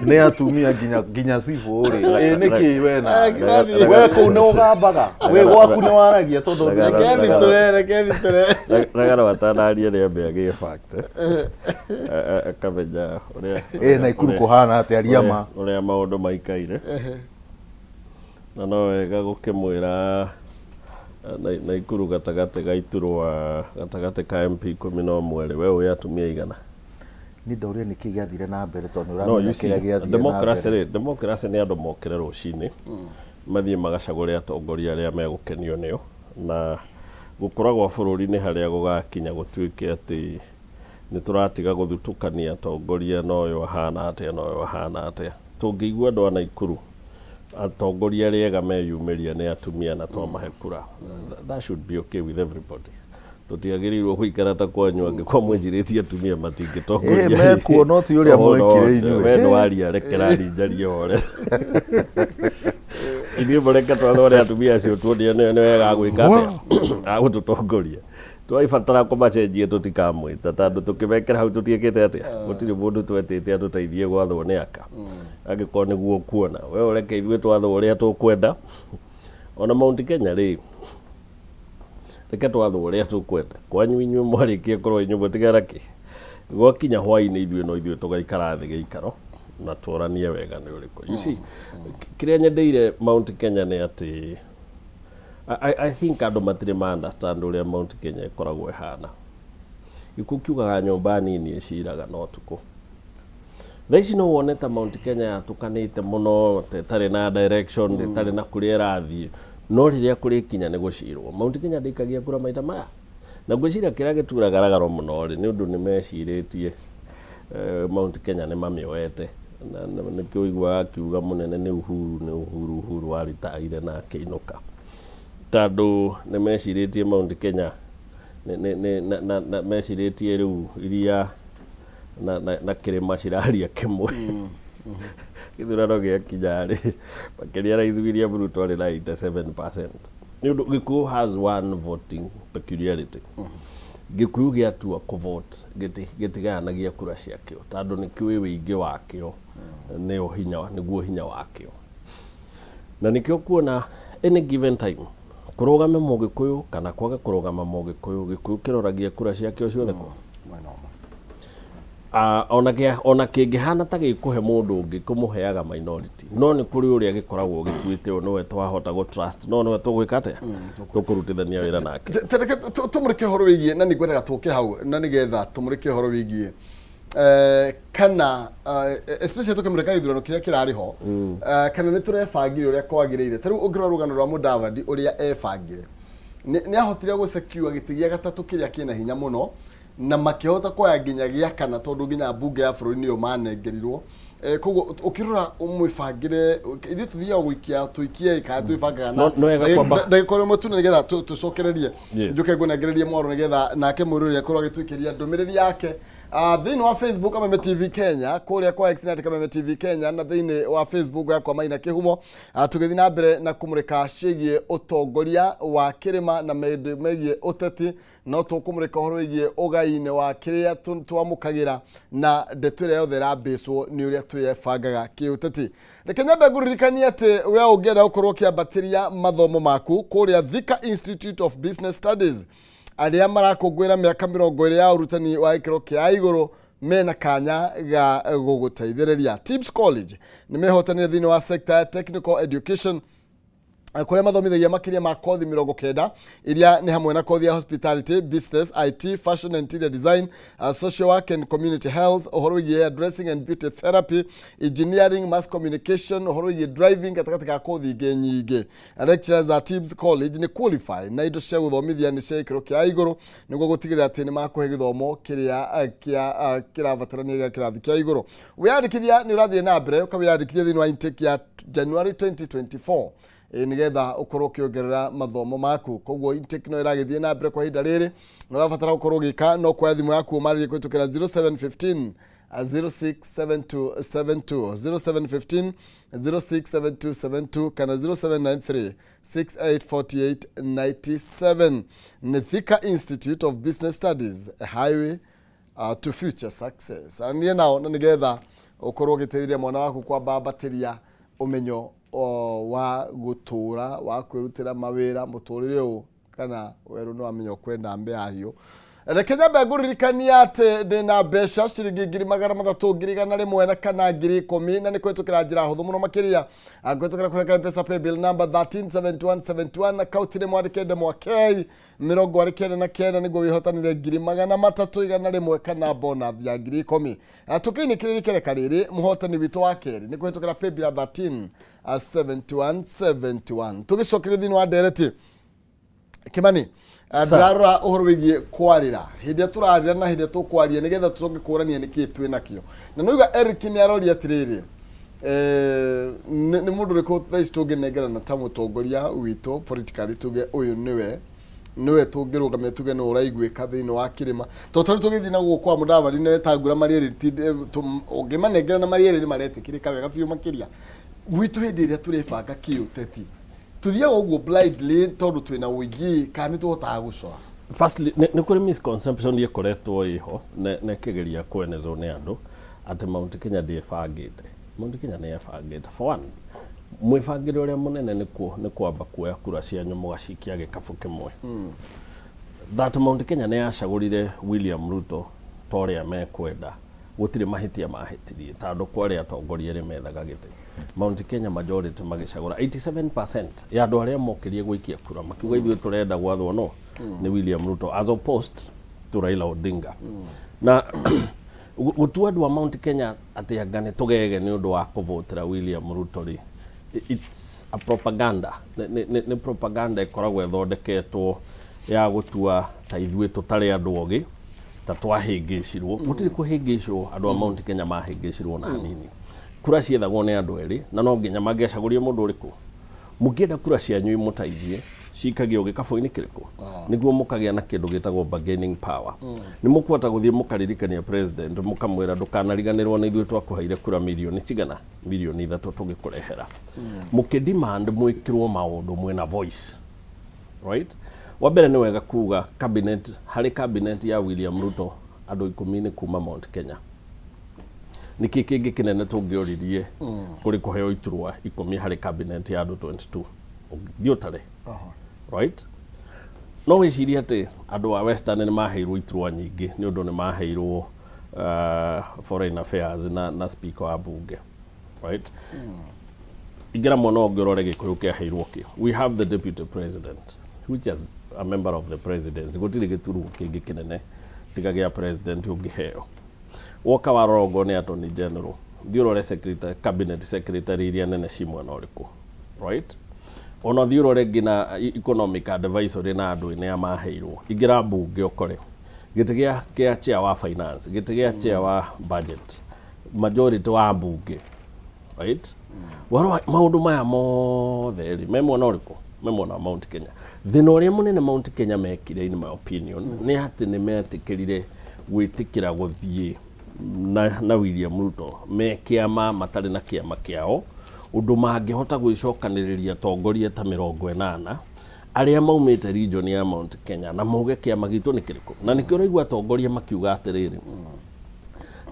nĩ atumia nginya nginya cibũ rĩ ĩ nĩkĩ we na Eh, Kĩmani. we kũu nĩ ũgambaga wĩ gwaku nĩ waragia tondũ Reke thitũre, reke thitũre. Ragara watanaria rĩ ambe agĩe fact akamenya ũrĩa ĩ Naikuru kũhana atĩa aria ma ũrĩa maũndũ maikaire na no wega gũkĩmwĩra Naikuru gatagatĩ ga iturwa gatagatĩ ka MP 11 rĩ, we ũĩ atumia igana? Nĩ ndoria nĩkĩ gĩathire na mbere tondũ nĩ No, ũramenya you see, kĩrĩa gĩathire na democracy mbere. rĩ, democracy nĩ andũ mokĩre rũcinĩ mathiĩ magacagũre atongoria arĩa megũkenio nĩo na gũkũra gwa bũrũri nĩ harĩa gũgakinya gũtuĩke atĩ nĩ tũratiga gũthutũkania atongoria na ũyũ ahana atĩa na ũyũ ahana atĩa. Tũngĩigua andũ a Naikuru atongoria arĩa ega meyumĩria nĩ atumia na twamahe kura, that should be okay with everybody. Tũtiagĩrĩirwo gũikara ta kwanyu angĩkorwo mwĩnjirĩtie atumia matingĩtongoria. Ĩ, mekuo no ti ũrĩa mwekire inyuĩ. We ndwaria rekerani njarie hore. Ithuĩ mũreke twathore atumia acio tuonie nĩ wega gwĩka atĩa agũtũtongoria. Twaibatara kũmacenjia tũtikamwĩta tondũ tũkĩmekĩra hau tũtiĩkĩte atĩa, gũtirĩ mũndũ twetĩte atũteithie gwathwo nĩ aka. Angĩkorwo nĩguo ũkuona we ũreke ithuĩ twathwo ũrĩa tũkwenda. Ona Mount Kenya rĩ, reke twathwo ũrĩa tũkwenda. Kwanyu inyuĩ mwarĩkia kũrũa inyuĩ mũtigara kĩ gwakinya hwainĩ ithuĩ no ithuĩ tũgaikara thĩ gĩikaro na tworanie wega nĩ ũrĩkũ. You see, kĩrĩa nyendeire Mount Kenya nĩ atĩ I think andũ matirĩ ma understand ũrĩa Mount Kenya ĩkoragwo ĩhana. Gĩkuũ kiugaga nyũmba nini ĩciraga na ũtukũ. Thaa ici no wone ta Mount Kenya yatũkanĩte mũno ta ĩtarĩ na direction, ĩtarĩ na kũrĩa ĩrathiĩ, no rĩrĩa kũrĩkinya nĩ gũcirwo Mount Kenya ndĩikagia kura maita maya. Na ngwĩciria kĩrĩa gĩturaga ragaro mũno rĩ nĩ ũndũ nĩ mecirĩtie Mount Kenya nĩ mamĩoete na nĩkĩo ũiguaga akiuga mũnene nĩ Uhuru nĩ Uhuru Uhuru waritaire na akĩinũka tondũ nĩ mecirĩtie Mount Kenya na mecirĩtie rĩu iria na kĩrĩma ciraria kĩmwe. Gĩthurano gĩakinya rĩ makĩria Rais William Ruto arĩ na 87% nĩ ũndũ Gĩkũyũ has one voting peculiarity. Gĩkũyũ gĩatua kũvote gĩtigayanagia kura ciakĩo tondũ nĩ kĩũĩ wĩingĩ wakĩo nĩo hinya nĩguo hinya wakĩo na nĩkĩo kuona any given time kũrũgame mũgĩkũyũ kana kwage kũrũgama mũgĩkũyũ, Gĩkũyũ kĩroragia kura ciakĩo ciothe kũ Mwena ũmwe. Ona kĩngĩhana ta gĩkũhe mũndũ ũngĩ kũmũheaga minority no nĩ kũrĩ ũrĩa gĩkoragwo gĩtuĩte ũyũ nĩwe twahota gũ trust no nĩwe tũgwĩka atĩa tũkũrutithania wĩra nake. Reke tũmũrĩke ũhoro wĩgiĩ na nĩ ngwendaga tũke hau na nĩgetha tũmũrĩke ũhoro wĩgiĩ kana especially tũkĩmũrĩka gĩthurano kĩrĩa kĩrarĩ ho kana nĩ tũrebangire ũrĩa kwagĩrĩire. Ta rĩu ũngĩrora rũgano rwa Mudavadi ũrĩa ebangire nĩ ahotire gũsecure gĩtĩ gĩa gatatũ kĩrĩa kĩna hinya mũno na makĩhota kuoya nginya gĩa kana tondũ nginya mbunge ya bũrũri nĩyo manengerirwo. Koguo ũkĩrora mwĩbangĩre ithuĩ tũthiaga gũikia tũikie kana twĩbangaga na No wega kwamba- ndagĩka ĩmwe tu na nĩgetha tũcokererie Yes. njoke ngũnengererie mwaro nĩgetha nake mwĩrori akorwo agĩtũikĩria ndũmĩrĩri yake thĩinĩ wa Facebook Kameme TV Kenya, kũrĩa kwa X net Kameme TV Kenya na thĩinĩ wa Facebook yakwa Maina Kĩhumo. Tũgĩthiĩ na mbere na kũmũrĩka ciĩgiĩ ũtongoria wa kĩrĩma na maũndũ megiĩ ũteti no tũkũmũrĩka ũhoro wĩgiĩ ũgai-inĩ wa kĩrĩa twamũkagĩra na ndeto ĩrĩa yothe ĩrambĩcwo nĩ ũrĩa twĩbangaga kĩũteti. Reke nyambe ngũririkanie atĩ we ũngĩenda gũkorwo ũkĩambatĩria mathomo maku kũrĩa Thika Institute of Business Studies arĩa marakũngũĩra mĩaka 20 ya ũrutani wa gĩkĩro kĩa igũrũ mena kanya ga gũgũteithĩrĩria. Tips College nĩ mehotanire thĩinĩ wa sector ya technical education. Kũrĩa mathomithagia makĩria ma kothi 90 iria nĩ hamwe na kothi ya hospitality, business, IT, fashion and interior design, social work and community health, ũhoro wĩgiĩ hair dressing and beauty therapy, engineering, mass communication, ũhoro wĩgiĩ driving gatagatĩ ka kothi ingĩ nyingĩ. Lecturers at Tibbs College nĩ qualified na indo cia gũthomithia nĩ cia gĩkĩro kĩa igũrũ nĩguo gũtigĩrĩra atĩ nĩ makũhe gĩthomo kĩrĩa kĩa kĩrabatarania gĩa kĩrathi kĩa igũrũ. Wĩyandĩkithia nĩ ũrathiĩ na mbere, ũkawĩyandĩkithia thĩinĩ wa intake ya January 2024 nĩgetha ũkorwo ũkĩongerera mathomo maku. Koguo intake no ĩragĩthiĩ na mbere kwa ihinda rĩrĩ, na ũrabatara gũkorwo ũgĩka no kuoya thimũ yaku ũmarĩrie kũhĩtũkĩra 0715 067272, 0715 067272 kana 0793 684897. Nĩ Thika Institute of Business Studies, a highway to future success. Arania nao na nĩgetha ũkorwo ũgĩteithĩrĩria mwana waku kwambambatĩria ũmenyo wa gũtũra, wa kwĩrutĩra mawĩra mũtũrĩre ũyũ kana werũ nĩ wamenya ũkwenda mbĩa hiũ. Reke nyambe ngũririkania atĩ ndĩna mbeca ciringi 300,000, 100,000 na kana 10,000, na nĩ kũhĩtũkĩra njĩra hũthũ mũno makĩria. Kũhĩtũkĩra kũreka M-Pesa paybill number 137171, akaunti nĩ mwandĩke ndemwa K 99 nĩguo wĩhotanĩre 300,000, 100 kana bonus ya 10,000. Tũkĩinĩkĩrĩria ikereka rĩrĩ, mũhotani witũ wa kerĩ nĩ kũhĩtũkĩra paybill 13 71 71. Tũgĩcokeria thĩinĩ wa ndereti, Kimani, ndĩrarora ũhoro wĩgiĩ kwarĩra hĩndĩ ĩrĩa tũrarĩra na hĩndĩ ĩrĩa tũkwaria nĩgetha tũcoke kũrania nĩkĩĩ twĩ nakĩo. Na nĩuga Eric nĩ aroria atĩrĩrĩ, nĩ mũndũ ũrĩkũ thaa ici tũngĩnengerana ta mũtongoria witũ politically, tuge ũyũ nĩwe tũngĩrũgamia, tuge nĩwe ũraiguĩka thĩinĩ wa kĩrĩma, tondũ tarĩu tũgĩthiĩ na gũkũ kwa Mũdavadi nĩ Wetangula marĩ erĩ, ũngĩmanengerana marĩ erĩ nĩ maretĩkĩrĩka wega biũ makĩria. Gwitũ hĩndĩ ĩrĩa tũrebanga kĩũteti tuthiaga ũguo blindly tondũ twĩna ũingĩ, kana nĩ tũhotaga gũcora? Firstly, nĩ kũrĩ misconception ĩkoretwo ĩho na ĩkĩgeria kwenezwo nĩ andũ atĩ Mount Kenya ndĩbangĩte. Mount Kenya nĩ ĩbangĩte. For one, mwĩbangĩre ũrĩa mũnene nĩ kwamba kuoya kura cianyu mũgacikia gĩkabũ kĩmwe. That Mount Kenya nĩ yacagũrire William Ruto ta ũrĩa mekwenda, gũtirĩ mahĩtia mahĩtirie, tondũ kwarĩ atongoria erĩ methaga gĩtĩ. Mount Kenya majority magĩcagũra 87% ya andũ arĩa mokĩrie gũikia kura, makiuga ithuĩ tũrenda gwathwo no nĩ William Ruto as opposed to Raila Odinga. Na gũtua andũ a Mount Kenya atĩ anga nĩ tũgege nĩ ũndũ wa kũvotera William Ruto rĩ, it's a propaganda. Nĩ propaganda ĩkoragwo ĩthondeketwo ya gũtua ta ithuĩ tũtarĩ andũ ogĩ, ta twahĩngĩcirwo. Gũtirĩ kũhĩngĩcwo andũ a Mount Kenya mahĩngĩcirwo na hanini. Kura ciethagwo nĩ andũ erĩ, na no nginya mangĩacagũrie mũndũ ũrĩkũ. Mũngĩenda kura cianyu imũteithie, cikagio gĩkabũ-inĩ kĩrĩkũ nĩguo mũkagĩa na kĩndũ gĩtagwo bargaining power. Nĩ mũkũhota gũthiĩ mũkaririkania president, mũkamwĩra, "Ndũkanariganĩrwo nĩ ithuĩ twakũheire kura mirioni cigana, 3 mirioni tũgĩkũrehera." Mũkĩ demand mwĩkĩrwo maũndũ mwĩna voice, right? Wa mbere nĩ wega kuga cabinet, harĩ cabinet ya William Ruto andũ 10 nĩ kuma Mount Kenya. Nĩkĩ kĩngĩ kĩnene tũngĩoririe kũrĩ kũheo iturwa 10 harĩ cabinet ya andũ 22? Ũngĩthiĩ ũtare, right? No wĩcirie atĩ andũ a Western nĩ maheirwo iturwa nyingĩ nĩ ũndũ nĩ maheirwo foreign affairs na speaker wa bunge, right? Ingĩra mwena ũngĩ ũrore Gĩkũyũ kĩaheirwo kĩ. We have the deputy president, which is a member of the presidency. Gũtirĩ gĩturwa kĩngĩ kĩnene tiga gĩa president ũngĩheo. Woka warora ũngorwo nĩ attorney general, thiĩ ũrore secretary, cabinet secretary iria nene ci mwena ũrĩkũ, right? Ona thiĩ ũrore nginya economic advisory na andũ ene a maheirwo. Ingĩra mbunge ũkore gĩtĩ gĩa chair wa finance, gĩtĩ gĩa chair wa budget, majority wa mbunge, right? Warora maũndũ maya mothe rĩ, me mwena ũrĩkũ? Me mwena wa Mount Kenya. Thĩna ũrĩa mũnene Mount Kenya mekire, in my opinion, nĩ atĩ nĩ metĩkĩrire gwĩtĩkĩra gũthiĩ na William Ruto me kĩama matarĩ na kĩama kĩao, ũndũ mangĩhota gwĩcokanĩrĩria atongoria ta 80 arĩa maumĩte region ya Mount Kenya na mauge kĩama gitũ nĩ kĩrĩkũ. Na nĩkĩo ũraigua atongoria makiuga atĩrĩrĩ,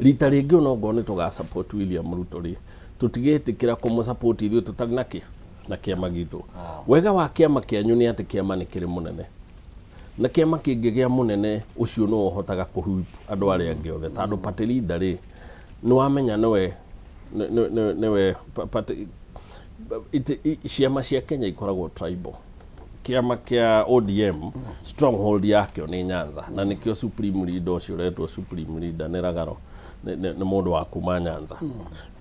rita rĩngĩ onokorwo nĩ tũga support William Ruto rĩ, tũtigetĩkĩra kũmũ support ithuĩ tũtarĩ na kĩ na kĩama gitũ. Wega wa kĩama kĩanyu nĩ atĩ kĩama nĩ kĩrĩ mũnene, na kĩama kĩngĩgĩa mũnene ũcio nĩwe ũhotaga kũhuip andũ arĩa angĩ othe, tondũ party leader rĩ, nĩ wamenya nĩwe party. Ciama cia Kenya ikoragwo tribal. Kĩama kĩa ODM stronghold yakĩo nĩ Nyanza, na nĩkĩo supreme leader ũcio ũretwo supreme leader nĩ Ragaro, nĩ mũndũ wa kuma Nyanza.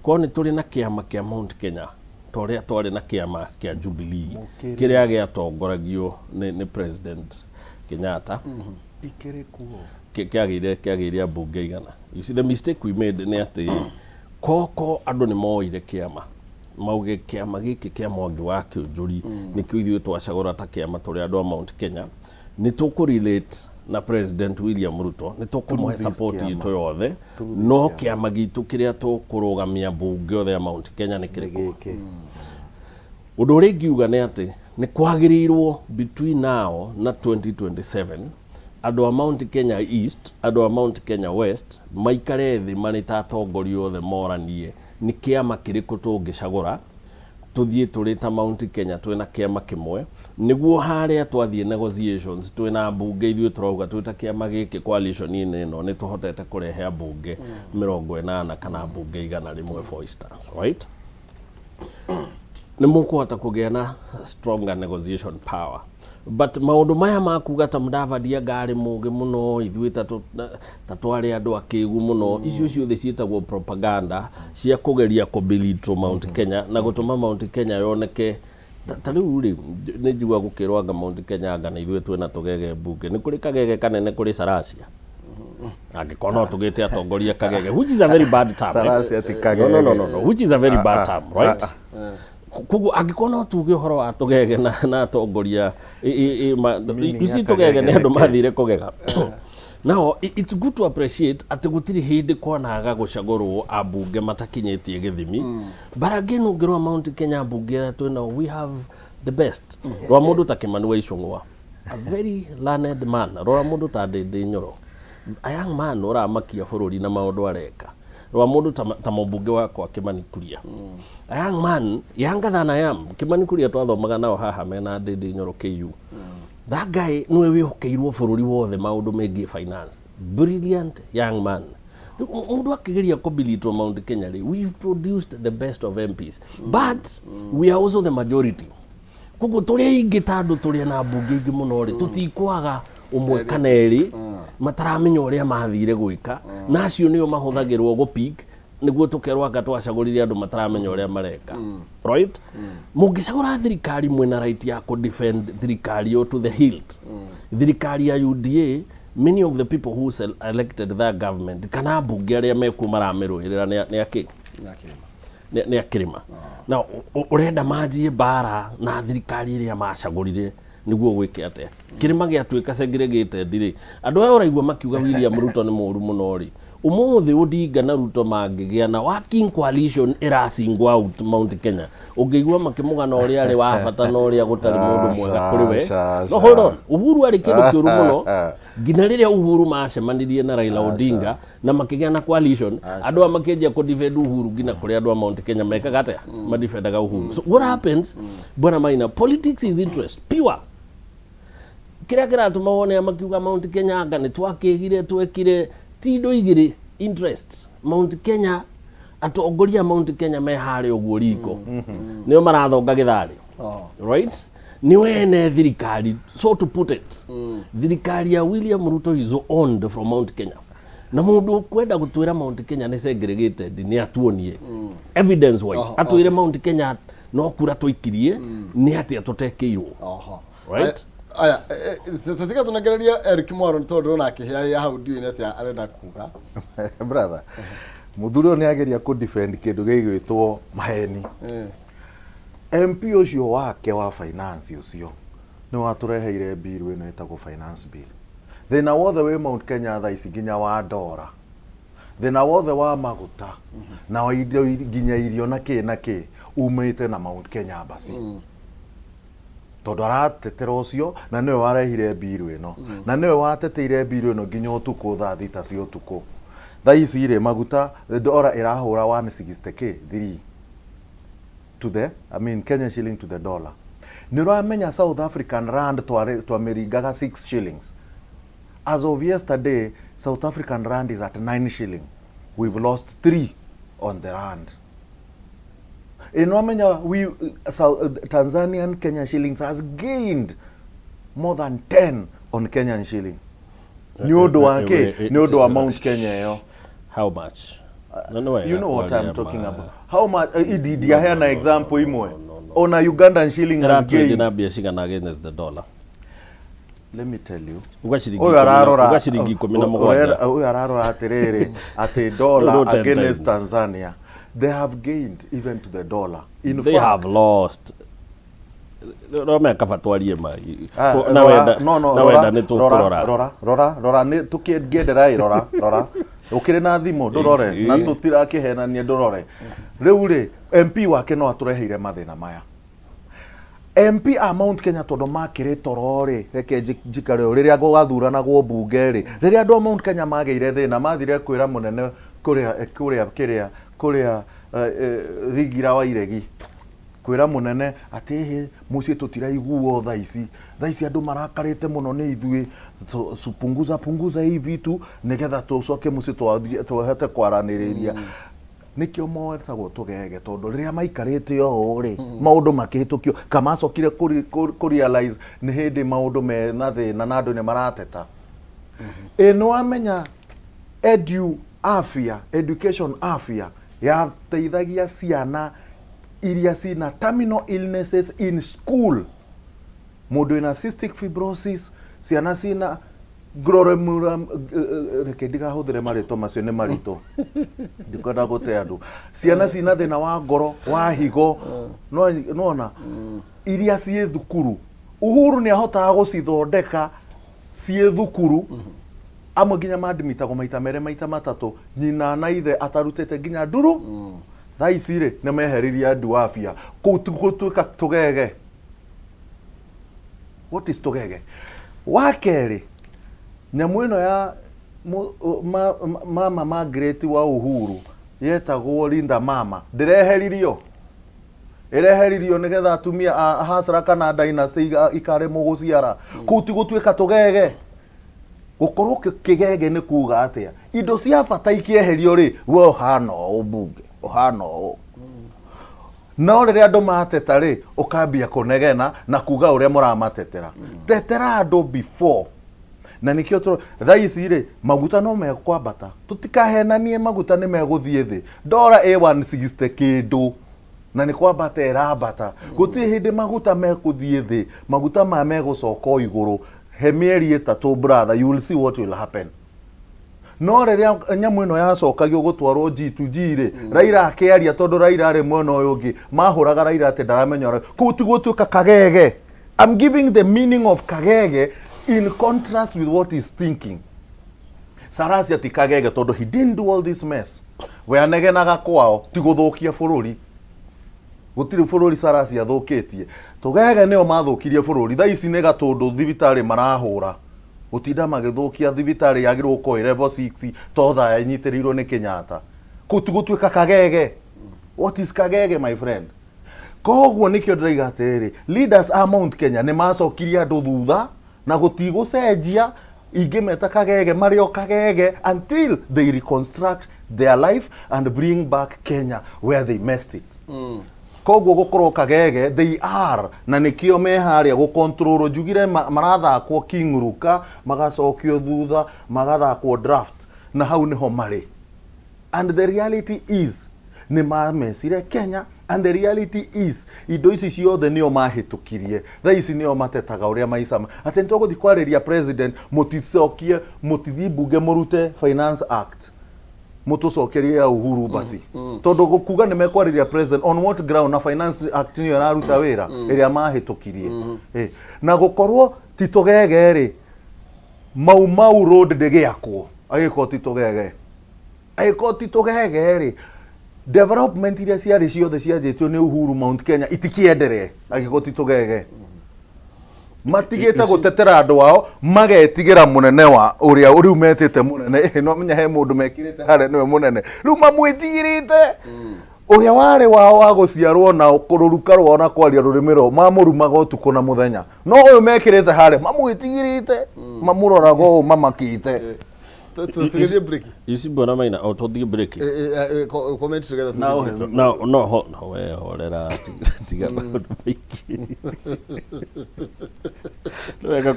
Korwo nĩ tũrĩ na kĩama kĩa Mount Kenya ta ũrĩa twarĩ na kĩama kĩa Jubilee kĩrĩa gĩatongoragio nĩ President Kenyatta, Ikĩrĩ kuo. Kĩagĩire ambunge igana. You see, the mistake we made nĩ atĩ koko andũ nĩ moire kĩama, mauge kĩama gĩkĩ kĩa Mwangi wa Kĩũnjũri nĩkĩo ithuĩ twacagũra ta kĩama tũrĩ andũ a Mount Kenya, nĩ tũkũ relate na President William Ruto, nĩ tũkũmũhe Through this support kĩama. itũ yothe, Through this no kĩama. Kĩama gitũ kĩrĩa tũkũrũgamia mbunge othe ya Mount Kenya nĩ kĩrĩkũ? Gĩkĩ. Ũndũ ũrĩa ingiuga nĩ atĩ nĩ kwagĩrĩirwo between now na 2027 andũ a Mount Kenya East, andũ a Mount Kenya West maikare thĩ marĩ ta atongoria othe, moranie nĩ kĩama kĩrĩkũ tũngĩcagũra tũthiĩ tũrĩ ta Mount Kenya twĩna kĩama kĩmwe, nĩguo harĩa twathiĩ negotiations twĩna mbunge, ithuĩ tũrauga twĩ ta kĩama gĩkĩ coalition-inĩ ĩno nĩ tũhotete kũrehe ambunge 80 kana mbunge 100, for instance, right? Nĩ mũkũhota kũgĩa na stronger negotiation power. But maũndũ maya makuga ta Mudavadi anga arĩ mũgĩ mũno, ithuĩ ta twarĩ andũ akĩgu mũno, icio ciothe ciĩtagwo propaganda cia kũgeria kũbelittle Mount Kenya na gũtũma Mount Kenya yoneke ta rĩu rĩ nĩ njigua gũkĩrwo anga Mount Kenya anga na ithuĩ twĩna tũgege mbunge. Nĩ kũrĩ kagege kanene kũrĩ Saracia, angĩkorwo no tũgĩte atongoria kagege, which is a very bad term, eh? Saracia ti No, no, no, no, no, which is a very bad term, right? Ah. Koguo angĩkorwo no tuge ũhoro wa tũgege na atongoria Meaning you see, ya tũgege kagege nĩ andũ nĩ kĩ? Mathire kũgega. Now it's good to appreciate atĩ gũtirĩ hĩndĩ kwanaga gũcagũrwo ambunge matakinyĩtie gĩthimi, but again, ũngĩrora Mount Kenya, ambunge arĩa twĩnao, we have the best. Rora mũndũ ta Kimani wa Ichung'wa, a very learned man. Rora mũndũ ta Ndindi Nyoro, a young man ũramakia bũrũri na maũndũ areka. Rora mũndũ ta mũmbunge wakwa Kimani Kuria, a young man, younger than I am. Kimani Kuria twathomaga nao haha mena Ndindi Nyoro KU. That guy nĩwe wĩhokeirwo bũrũri wothe maũndũ megiĩ finance. Brilliant young man. Rĩu mũndũ akĩgeria kũbelittle Mount Kenya rĩ, we've produced the best of MPs, but we are also the majority. Koguo tũrĩ aingĩ, ta andũ tũrĩ na mbunge ingĩ mũno rĩ, tũtikwaga ũmwe kana erĩ mataramenya ũrĩa mathire gwĩka, na acio nĩo mahũthagĩrwo gũpick nĩguo tũkerwo anga twacagũrire andũ mataramenya ũrĩa mareka, right? Mũngĩcagũra thirikari, mwĩna right ya kũ defend thirikari ĩyo to the hilt. Thirikari ya UDA, many of the people who elected that government kana mbunge arĩa mekuo maramĩrũĩrĩra nĩ akĩ? Nĩ akĩrĩma. Na ũrenda manjie mbara na thirikari ĩrĩa macagũrire nĩguo gwĩke atĩa? Kĩrĩma gĩatuĩka segregated rĩ, andũ aya ũraigua makiuga William Ruto nĩ mũũru mũno rĩ, ũmũthĩ Odinga na Ruto mangĩgĩa na working coalition ĩra single out Mount Kenya, ũngĩigua makĩmũgana ũrĩa arĩ wa bata na ũrĩa gũtarĩ mũndũ mwega kũrĩ we. Aca, No, hold on, Uhuru arĩ kĩndũ kĩũru mũno nginya rĩrĩa Uhuru macemanirie na Raila Odinga na makĩgĩa na coalition, andũ aya makĩanjia kũ defend Uhuru nginya kũrĩa andũ a Mount Kenya mekaga atĩa? Madefendaga Uhuru. So what happens, bwana Maina, politics is interest pure. Kĩrĩa kĩratũma wone makiuga Mount Kenya anga nĩ twakĩgire twekire ti indo igĩrĩ, interest. Mount Kenya, atongoria a Mount Kenya me harĩa ũguo riko nĩo marathonga gĩtharĩ, right? Nĩ wene thirikari, so to put it, thirikari ya William Ruto is owned from Mount Kenya, na mũndũ ũkwenda gũtwĩra Mount Kenya nĩ segregated nĩ atuonie evidence wise, atwĩre Mount Kenya no kura tũikirie nĩ atĩa tũtekĩirwo. Right? Aya, tatiga tũnengereria Eric Mwaro nĩ tondũ ndĩrona akĩhĩahĩa hau, ndiũĩ nĩ atĩa arenda kuga. Brother, mũthuri ũyũ nĩ ageria kũ defend kĩndũ gĩgwĩtwo maheni. MP ũcio wake wa finance, ũcio nĩ watũreheire bill ĩno ĩtagwo finance bill. Thĩna wothe wĩ Mount Kenya thaa ici, nginya wa ndora, thĩna wothe wa maguta na wa indo, nginya irio na kĩ na kĩ, umĩte na Mount Kenya Embassy, tondũ aratetera ũcio na nĩwe warehire bill ĩno na nĩwe wateteire bill ĩno nginya ũtukũ thaa 6 cia ũtukũ. Thaa ici rĩ, maguta, ndora ĩrahũra 160 k 3 to the, I mean, Kenya shilling to the dollar. Nĩ ũramenya South African rand twamĩringaga 6 shillings. As of yesterday, South African rand is at 9 shilling. We've lost 3 on the rand. Ĩ nĩwamenya we South, Tanzanian Kenya shillings has gained more than 10 on Kenyan shilling nĩ ũndũ wa kĩ? Nĩ ũndũ wa Mount Kenya ĩyo. How much? No, nĩ wega You know what kwaria I'm talking ma- about. How much? Idi ndiaheana no, no, example no, imwe. no, no, no. Ona Ugandan shilling has Ĩratwendia gained. na mbia cigana against the dollar? Let me tell you. Uga ciringi Ũyũ ikũmi na- ararora uga ciringi 17. Ũyũ ararora atĩrĩrĩ atĩ dollar Rĩu ten against times. Tanzania they have gained even to the dollar. In They fact, have lost. No meka kaba twarie ma. Ah, Na rora, wenda no, na rora, wenda nĩ rora, tũkũrora. Rora, rora, rora, nĩ tũkĩngendera ĩ, rora, rora. Ũkĩrĩ na thimũ ndũrore, na tũtirakĩhenania ndũrore. Rĩu rĩ, MP wake no atũreheire mathĩna maya. MP a Mount Kenya tondũ makĩrĩ toro rĩ, reke njikare ũũ, rĩrĩa gũgathuranagwo mbunge rĩ, rĩrĩa andũ a Mount Kenya magĩire thĩna, mathire kwĩra mũnene kũrĩa kũrĩa kĩrĩa kũrĩa Thingira wa Iregi, kwĩra mũnene atĩ ĩhĩ mũciĩ tũtiraiguo thaa ici, thaa ici andũ marakarĩte mũno nĩ ithuĩ, punguza punguza hii vitu nĩgetha tũcoke mũciĩ tũhote kwaranĩrĩria. Nĩkĩo metagwo tũgege, tondũ rĩrĩa maikarĩte ũũ rĩ, maũndũ makĩhĩtũkio, kamacokire kũ realize nĩ hĩndĩ maũndũ mena thĩna na andũ nĩ marateta. Ĩ nĩwamenya edu afya, education afya yateithagia ciana iria cina terminal illnesses in school, mũndũ wĩna cystic fibrosis, ciana cina glomerulum, reke ndigahũthĩre marĩtwa macio nĩ maritũ, ndikwenda gũte andũ, ciana cina thĩna wa ngoro, wa higo, nona iria ciĩ thukuru, Uhuru nĩ ahotaga gũcithondeka ciĩ thukuru, amwe nginya mandimitagwo maita merĩ maita matatũ, nyina na ithe atarutĩte nginya nduru. Thaa ici rĩ, nĩ meheririe andu afya kũu gũtuĩka tũgege. What is tũgege? Wa kerĩ, nyamũ ĩno ya mama Margaret wa Uhuru yetagwo Linda Mama ndĩreheririo, ĩreheririo nĩgetha atumia a Hasra kana dynasty ikaremwo gũciara. Kũu ti gũtuĩka tũgege? Gũkorwo kĩgege nĩ kuga atĩa? Indo cia bata ikĩeherio rĩ, we ũhana ũũ mbunge ũhana ũũ, no rĩrĩa andũ mateta rĩ, ũkambia kũnegena na kuga ũrĩa mũramatetera. Tetera andũ before, na nĩkĩo thaa ici rĩ, maguta no mekwambata, tũtikahenanie, maguta nĩ megũthiĩ thĩ. Ndora ĩ 160 kĩndũ na nĩ kwambata ĩrambata, gũtirĩ hĩndĩ maguta mekũthiĩ thĩ, maguta maya megũcoka o igũrũ. He mĩeri 3, brother, you will see what will happen. No rĩrĩa nyamũ ĩno yacokagio gũtwarwo G2G rĩ, Raila akĩaria, tondũ Raila arĩ mwena ũyũ ũngĩ, mahũraga Raila atĩ ndaramenya ũrĩa kũu ti gũtuĩka kagege. I'm giving the meaning of kagege in contrast with what he's thinking. Salasya ti kagege tondũ he didn't do all this mess. We anegenaga kwao, ti gũthũkia bũrũri. Gũtirĩ bũrũri Salasya athũkĩtie. Tũgege nĩo mathũkirie bũrũri. Thaa ici nĩ Gatũndũ thibitarĩ marahũra, gũtinda magĩthũkia thibitarĩ yagĩrĩirwo gũkorwo ĩ level 6 to thaa ĩnyitĩrĩirwo nĩ Kenyatta. Kũu ti gũtuĩka kagege? What is kagege, my friend? Koguo nĩkĩo ndĩraiga atĩrĩrĩ, leaders a Mount Kenya nĩ macokirie andũ thutha na gũtigũcenjia. Ingĩmeta kagege, marĩ o kagege until they reconstruct their life and bring back Kenya where they messed it. Koguo gũkorwo kagege they are, na nĩkĩo me harĩa gũcontrol. Njugire marathakwo King Ruka, magacokio thutha, magathakwo draft, na hau nĩho marĩ. And the reality is nĩ mamecire Kenya, and the reality is indo ici ciothe nĩo mahĩtũkirie. Thaa ici nĩo matetaga ũrĩa maica atĩ nĩ tũgũthiĩ kwarĩria president, mũticokie, mũtithiĩ mbunge mũrute Finance Act, mũtũcokerie ya Uhuru basi, tondũ gũkuga nĩ mekwarĩria president on what ground, na Finance Act nĩyo ĩraruta wĩra ĩrĩa mahĩtũkirie. Na gũkorwo ti tũgege rĩ, Mau Mau Road ndĩgĩakwo agĩkorwo ti tũgege. Angĩkorwo ti tũgege rĩ, development iria ciarĩ ciothe cianjĩtio nĩ Uhuru Mount Kenya itikĩenderee angĩkorwo ti tũgege. Matigĩte gũtetera andũ ao, magetigĩra mũnene wa ũrĩa rĩu metĩte mũnene. Ĩhĩ, no menya he mũndũ mekĩrĩte harĩa nĩwe mũnene, rĩu mamwĩtigĩrĩte. Ũrĩa warĩ wao wa gũciarwo na kũrũruka rwao na kwaria rũrĩmĩ rwao mamũrumaga ũtukũ na mũthenya, no ũyũ mekĩrĩte harĩa mamwĩtigĩrĩte, mamũroraga ũũ mamakĩte. Tũgĩthiĩ break. Ici mbona maina o tũthiĩ break. Comment together. Na tũthiĩ ũhe- break. No no ho no we horera, tiga maũndũ maingĩ. Nĩ wega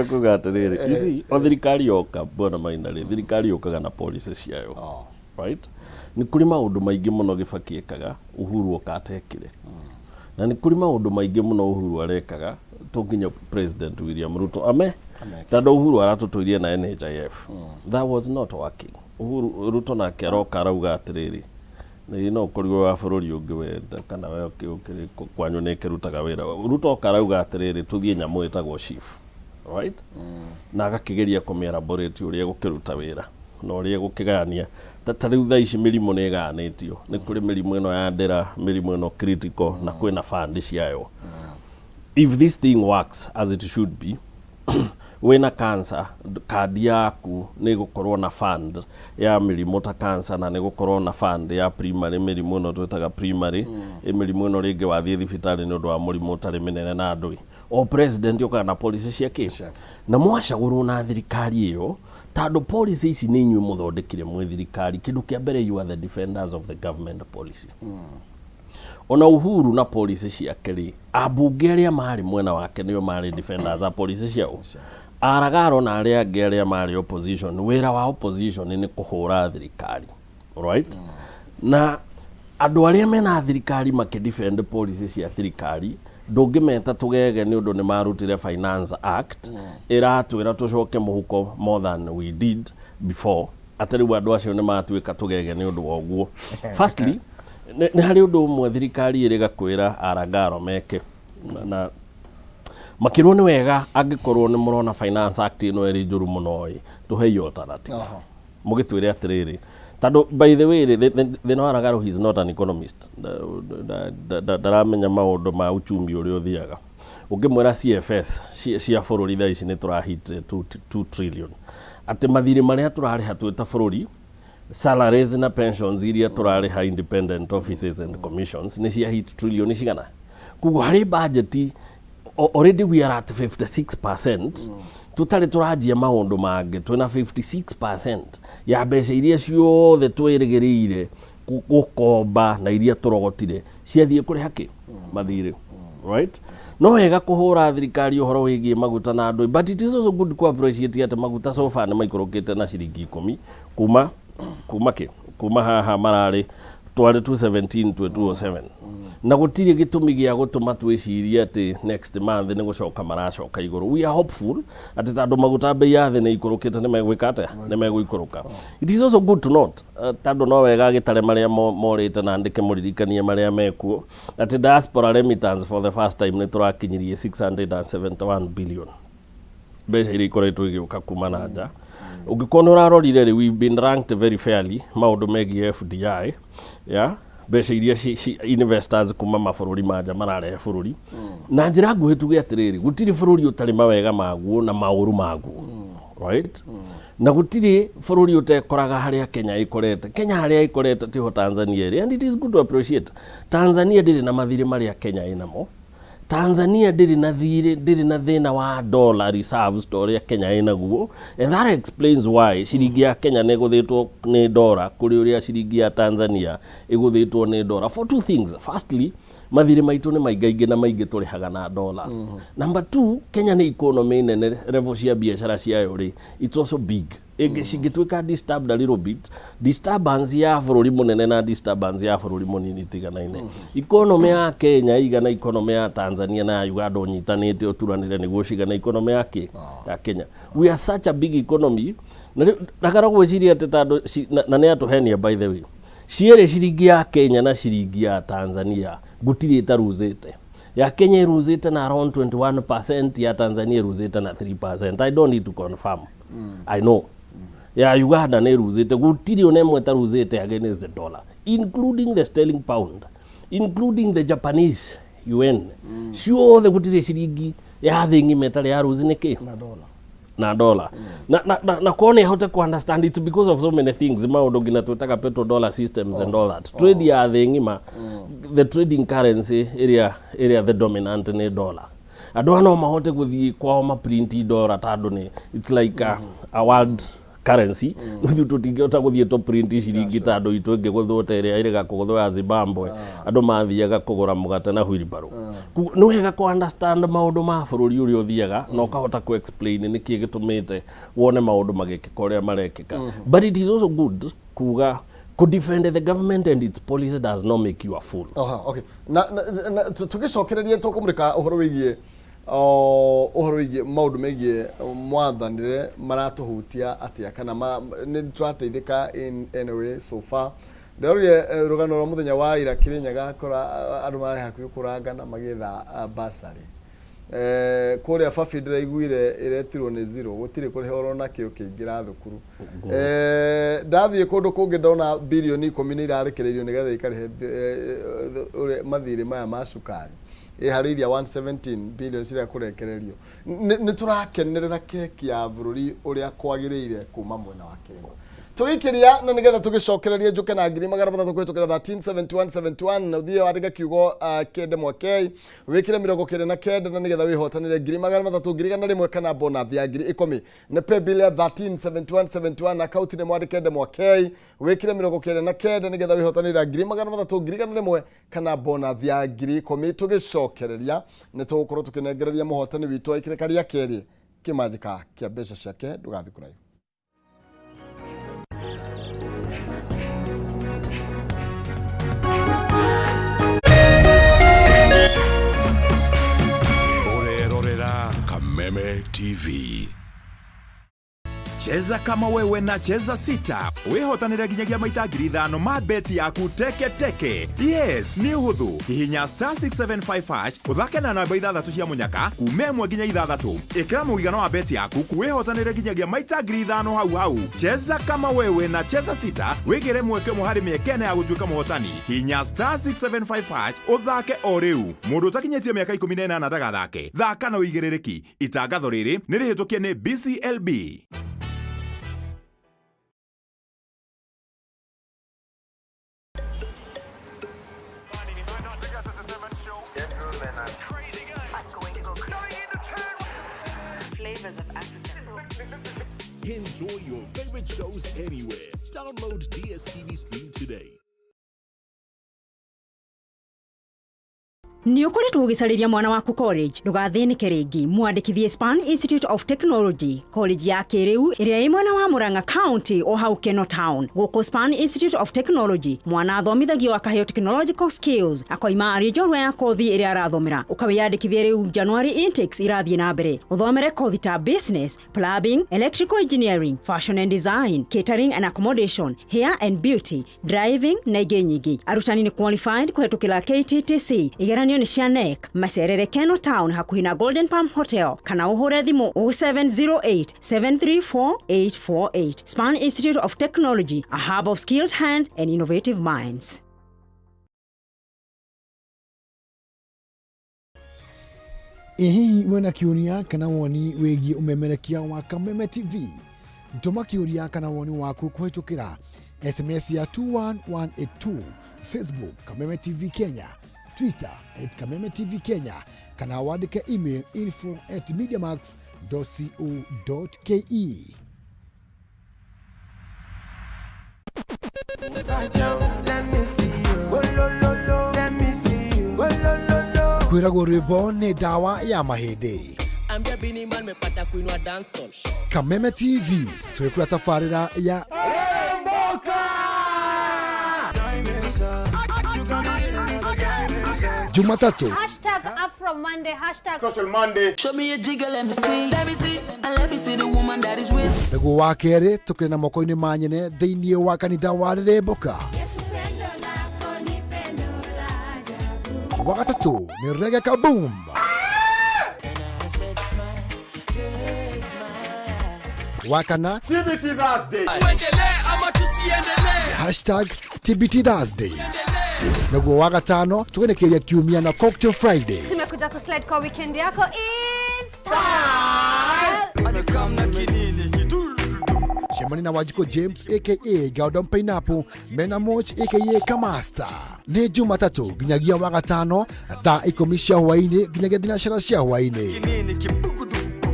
kuga atĩrĩrĩ, you see, o thirikari yoka, bwana Maina rĩ, thirikari yũkaga na policy ciayo. Right, nĩ kũrĩ maũndũ maingĩ mũno Gĩbaki ekaga Uhuru oka atekire, na nĩ kũrĩ maũndũ maingĩ mũno Uhuru arekaga to nginya President William Ruto ame. Ameke. Tondũ Uhuru aratũtũirie na NHIF that was not working. Uhuru Ruto nake aroka arauga atĩrĩrĩ, nĩ no ũkorirwo wa bũrũri ũngĩ wenda kana we ũkĩrĩ kwanyu nĩ ĩkĩrutaga wĩra. Ruto oka arauga atĩrĩrĩ, tũthiĩ nyamũ ĩtagwo SHIF, right, na agakĩgeria kũmĩelaborate ũrĩa gũkĩruta wĩra na ũrĩa gũkĩgayania. Ta rĩu thaa ici mĩrimũ nĩ ĩgayanĩtio, nĩ kũrĩ mĩrimũ ĩno ya ndĩra, mĩrimũ ĩno critical, na kwĩna fund ciayo. If this thing works as it should be, wĩna cancer, kandi yaku nĩ ĩgũkorwo na fund ya mĩrimũ ta cancer, na nĩ gũkorwo na fund ya primary, mĩrimũ ĩno twĩtaga primary, ĩ mĩrimũ ĩno rĩngĩ wathiĩ thibitarĩ nĩ ũndũ wa mũrimũ ũtarĩ mĩnene na ndũĩ. O president ũkaga na policy ciake. Ciake. Na mwacagũrwo na thirikari ĩyo, tondũ policy ici nĩ inyuĩ mũthondekire mwĩ thirikari, kĩndũ kĩa mbere, you are the defenders of the government policy. Ona Uhuru na policy ciake rĩ, ambunge arĩa marĩ mwena wake nĩo marĩ defenders a policy ciao. Aragaro na arĩa angĩ arĩa marĩ opposition, wĩra wa opposition nĩ kũhũra thirikari, right? Na andũ arĩa mena thirikari makĩdefend policy cia thirikari, ndũngĩmeta tũgege, nĩ ũndũ nĩ marutire Finance Act ĩratwĩra tũcoke mũhuko more than we did before, atĩ rĩu andũ acio nĩ matuĩka tũgege nĩ ũndũ wa ũguo. Firstly, nĩ harĩ ũndũ ũmwe thirikari ĩrĩga kwĩra aragaro meke na makĩrwo nĩ wega, angĩkorwo nĩ mũrona Finance Act ĩno ĩrĩ njũru mũno ĩ, tũhei alternative. Mũgĩtwĩre atĩrĩrĩ, tondũ by the way rĩ, thĩna wa Ragaro, he is not an economist. Ndaramenya maũndũ ma uchumi ũrĩa ũthiaga. Ũngĩmwĩra CFS cia bũrũri thaa ici nĩ tũrahit 2 trillion, atĩ mathirĩ marĩa tũrarĩha twĩ ta bũrũri, salaries na pensions iria tũrarĩha independent offices and commissions, nĩ cia hit trillion cigana. Koguo harĩ budget already we are at 56%, tũtarĩ tũranjia maũndũ mangĩ, twĩna 56% ya mbeca iria ciothe twĩrĩgĩrĩire gũkomba na iria tũrogotire ciathiĩ kũrĩha kĩ mathirĩ, right? No wega kũhũra thirikari ũhoro wĩgiĩ maguta na andũ, but it is also good ku appreciate atĩ maguta so far nĩ maikũrũkĩte na ciringi 10 kuma kĩ kuma haha mararĩ twarĩ 217 twĩ 207, na gũtirĩ gĩtũmi gĩa gũtũma twĩcirie atĩ next month nĩ gũcoka maracoka igũrũ. We are hopeful atĩ tondũ maguta bei ya thĩ nĩ ikũrũkĩte, nĩ megwĩka atĩa, nĩ megũikũrũka. It is also good to note, tondũ no wega gĩtare marĩa morĩte na ndĩke mũririkanie marĩa mekuo, atĩ diaspora remittance for the first time nĩ tũrakinyirie 671 billion, mbeca iria ikoretwo igĩũka kuma na nja. Ũngĩkorwo nĩ ũrarorire rĩ, we've been ranked very fairly maũndũ megiĩ FDI ya mbeca iria investors kuma mabũrũri ma nja mararehe bũrũri. Na njĩra nguhĩ tuge atĩrĩrĩ, gũtirĩ bũrũri ũtarĩ mawega maguo na maũru maguo, right? Na gũtirĩ bũrũri ũtekoraga harĩa Kenya ĩkorete. Kenya harĩa ĩkorete tiho Tanzania ĩrĩ, and it is good to appreciate Tanzania ndĩrĩ na mathirĩ marĩa Kenya ĩnamo. Tanzania ndĩrĩ na thirĩ, ndĩrĩ na thĩna wa dollar reserves ta ũrĩa Kenya ĩnaguo, and that explains why ciringi ya Kenya nĩ ĩgũthĩtwo nĩ dollar kũrĩ ũrĩa ciringi ya Tanzania ĩgũthĩtwo nĩ dollar, for two things. Firstly, mathirĩ maitũ nĩ maingaingĩ na maingĩ tũrĩhaga na dollar. Number two, Kenya nĩ economy nene, level cia biacara ciayo rĩ, it's also big. Ĩngĩ cingĩtuĩka disturbed a little bit, disturbance ya bũrũri mũnene na disturbance ya bũrũri mũnini itiganaine. Economy ya Kenya igana economy ya Tanzania na ya Uganda ũnyitanĩte ũturanĩre nĩguo cigana economy ya kĩ ya Kenya. We are such a big economy, na rĩu ndakara gwĩciria atĩ tondũ na nĩ atũhenia, by the way, cierĩ ciringi ya Kenya na ciringi ya Tanzania gũtirĩ ĩtaruzĩte. Ya Kenya ĩruzĩte na around 21%, ya Tanzania ĩruzĩte na 3%. I don't need to confirm, I know. Ya Uganda nĩ ĩruzĩte. Gũtirĩ ona ĩmwe ĩtaruzĩte against the dollar, including the sterling pound, including the Japanese yen. Ciothe gũtirĩ ciringi ya thĩ ng'ima ĩtarĩ ya ruzi. Nĩkĩ? Na dola. Na dollar. Na kuona ahote ku understand, it's because of so many things, maũndũ nginya twĩtaga petrodollar systems and all that. Trade ya thĩ ng'ima, the trading currency ĩrĩa the dominant nĩ dollar. Andũ aya no mahote gũthiĩ kwao maprinti dollar tondũ nĩ it's like a world Currency ithuĩ tũtingĩhota gũthiĩ tũ print ciringi ta andũ itũ ĩngĩgũthwo ta ĩrĩa ĩrĩga kũgũthwo ya Zimbabwe, andũ mathiaga kũgũra mũgate na wheelbarrow. Koguo nĩ wega kũ understand maũndũ ma bũrũri ũrĩa ũthiaga na ũkahota kũ explain nĩkĩ gĩtũmĩte wone maũndũ magĩkĩka ũrĩa marekĩka. But it is also good kuga kũ defend the government and its policy does not make you a fool. Aha, okay. Na tũgĩcokereria tũkũmũrĩka ũhoro wĩgiĩ ũhoro wĩgiĩ maũndũ megiĩ mwathanĩre maratũhutia atĩa kana nĩ tũrateithĩka in any way so far. Ndĩrorire rũgano rwa mũthenya wa ira Kĩrĩnyaga kũra andũ mararĩ hakuhĩ kũrangana magĩetha bursary. Kũrĩa Babi ndĩraiguire ĩretirwo nĩ zero, gũtirĩ kũrĩha ũrona kĩo kĩingĩra thukuru. Ndathiĩ kũndũ kũngĩ ndona birioni 10 nĩ irarekereirio nĩgetha ikarĩhe ũrĩa mathirĩ maya ma cukari ĩ harĩ iria 117 billion ciria kũrekererio. Nĩ tũrakenerera keki ya bũrũri ũrĩa kwagĩrĩire kuma mwena wa Kenya tũgĩkĩria na nĩgetha tũgĩcokererie njũke na 300,000 kũhĩtũkĩra 137171 na ũthiĩ wandĩke kiugo kende mwakei wĩkĩre 99 na nĩgetha wĩhotanĩre 300,000, 100,000 kana bonus ya 10,000. Nĩ paybill ya 137171, akaunti nĩ mwandĩke ndemwa K wĩkĩre 99 nĩgetha wĩhotanĩre 300,000, 100,000 kana bonus ya 10,000. Tũgĩcokereria nĩ tũgũkorwo tũkĩnengereria mũhotani witũ aikĩre karia kerĩ kĩmanjĩka kĩa mbeca ciake. Ndũgathiĩ kũraihu. Ũrerorera Kameme TV. Cheza kama wewe na Cheza Sita wĩhotanĩre nginyagia maita 5,000 ma beti yaku teke teke. Yes, nĩ ũhũthũ. Hihinya *675# ũthake na namba ithathatũ cia mũnyaka kuma 1 nginya 6. Ĩkĩra mũigana wa beti yaku wĩhotanĩre nginyagia maita 5,000 hau hau. Cheza kama wewe na Cheza Sita wĩgĩre mweke ũmwe harĩ mĩeke 4 ya gũtuĩka mũhotani. Hihinya *675# ũthake o rĩu. Mũndũ ũtakinyĩtie mĩaka 18 ndagathake. Thaka na ũigĩrĩrĩki. Itangatho rĩrĩ nĩ rĩhĩtũkie nĩ BCLB. Flavors of Africa. Enjoy your favorite shows anywhere. Download DSTV Stream today. Nĩ ũkoretwo ũgĩcarĩria mwana waku college? Ndũgathĩnĩke rĩngĩ, mwandĩkithie Span Institute of Technology, college ya kĩrĩu ĩrĩa ĩ mwena wa Murang'a County o hau Keno Town. Gũkũ Span Institute of Technology mwana athomithagio akaheo technological skills akoima arĩ njorua ya kothi ĩrĩa arathomera. Ũkawĩyandĩkithie rĩu, January intakes irathiĩ na mbere. Ũthomere kothi ta business, plumbing, electrical engineering, fashion and design, catering and accommodation, hair and beauty, driving na ingĩ nyingĩ. Arutani nĩ qualified kũhetũkĩra KTTC. Igeranio nĩ cia KNEC. Macerere Keno Town hakuhĩ na Golden Palm Hotel kana ũhũre thimũ 0708 734 848. Span Institute of Technology, a hub of skilled hands and innovative minds. Ĩ hihi wĩna kĩũria kana woni wĩgiĩ ũmemerekia wa Kameme TV? Tũma kĩũria kana woni waku kũhĩtũkĩra SMS ya 21182, Facebook Kameme TV Kenya, Twitter @KamemeTV Kenya, kana wandĩke email info@mediamax.co.ke. Let me see you. Go lo lo lo. Let me see you. Go lo lo lo. Kwĩragwo rwĩmbo nĩ ndawa ya mahĩndĩ. Ambia Bini Man mepata kuinua dancehall. Kameme TV twĩkũra tabarĩra ya Dimension. You got me in another dimension. Jumatatu #AfroMonday, hashtag Social Monday. Show me a jigger, let me see. Let me see. And let me see the woman that is with. Naguo wa kerĩ tũkĩrĩ na moko-inĩ ma nyene thĩinĩ wa kanitha wa Rĩrĩmbũka. Wa gatatũ nĩ Rege Kaboom. Wa kana TBT Thursday. Tuendelee ama tusiendelee? #TBT Thursday. Naguo wa gatano tũgenekeria kiumia na Cocktail Friday. Tumekuja kuslide kwa weekend yako in style. Cemani na Wanjikũ James aka Galdon Pineapple mena Moch aka Kamasta nĩ Jumatatũ nginyagia wa gatano thaa 10 cia hwaĩ-inĩ nginyagia thinacara cia hwaĩ-inĩ. Kinini kibukuduku.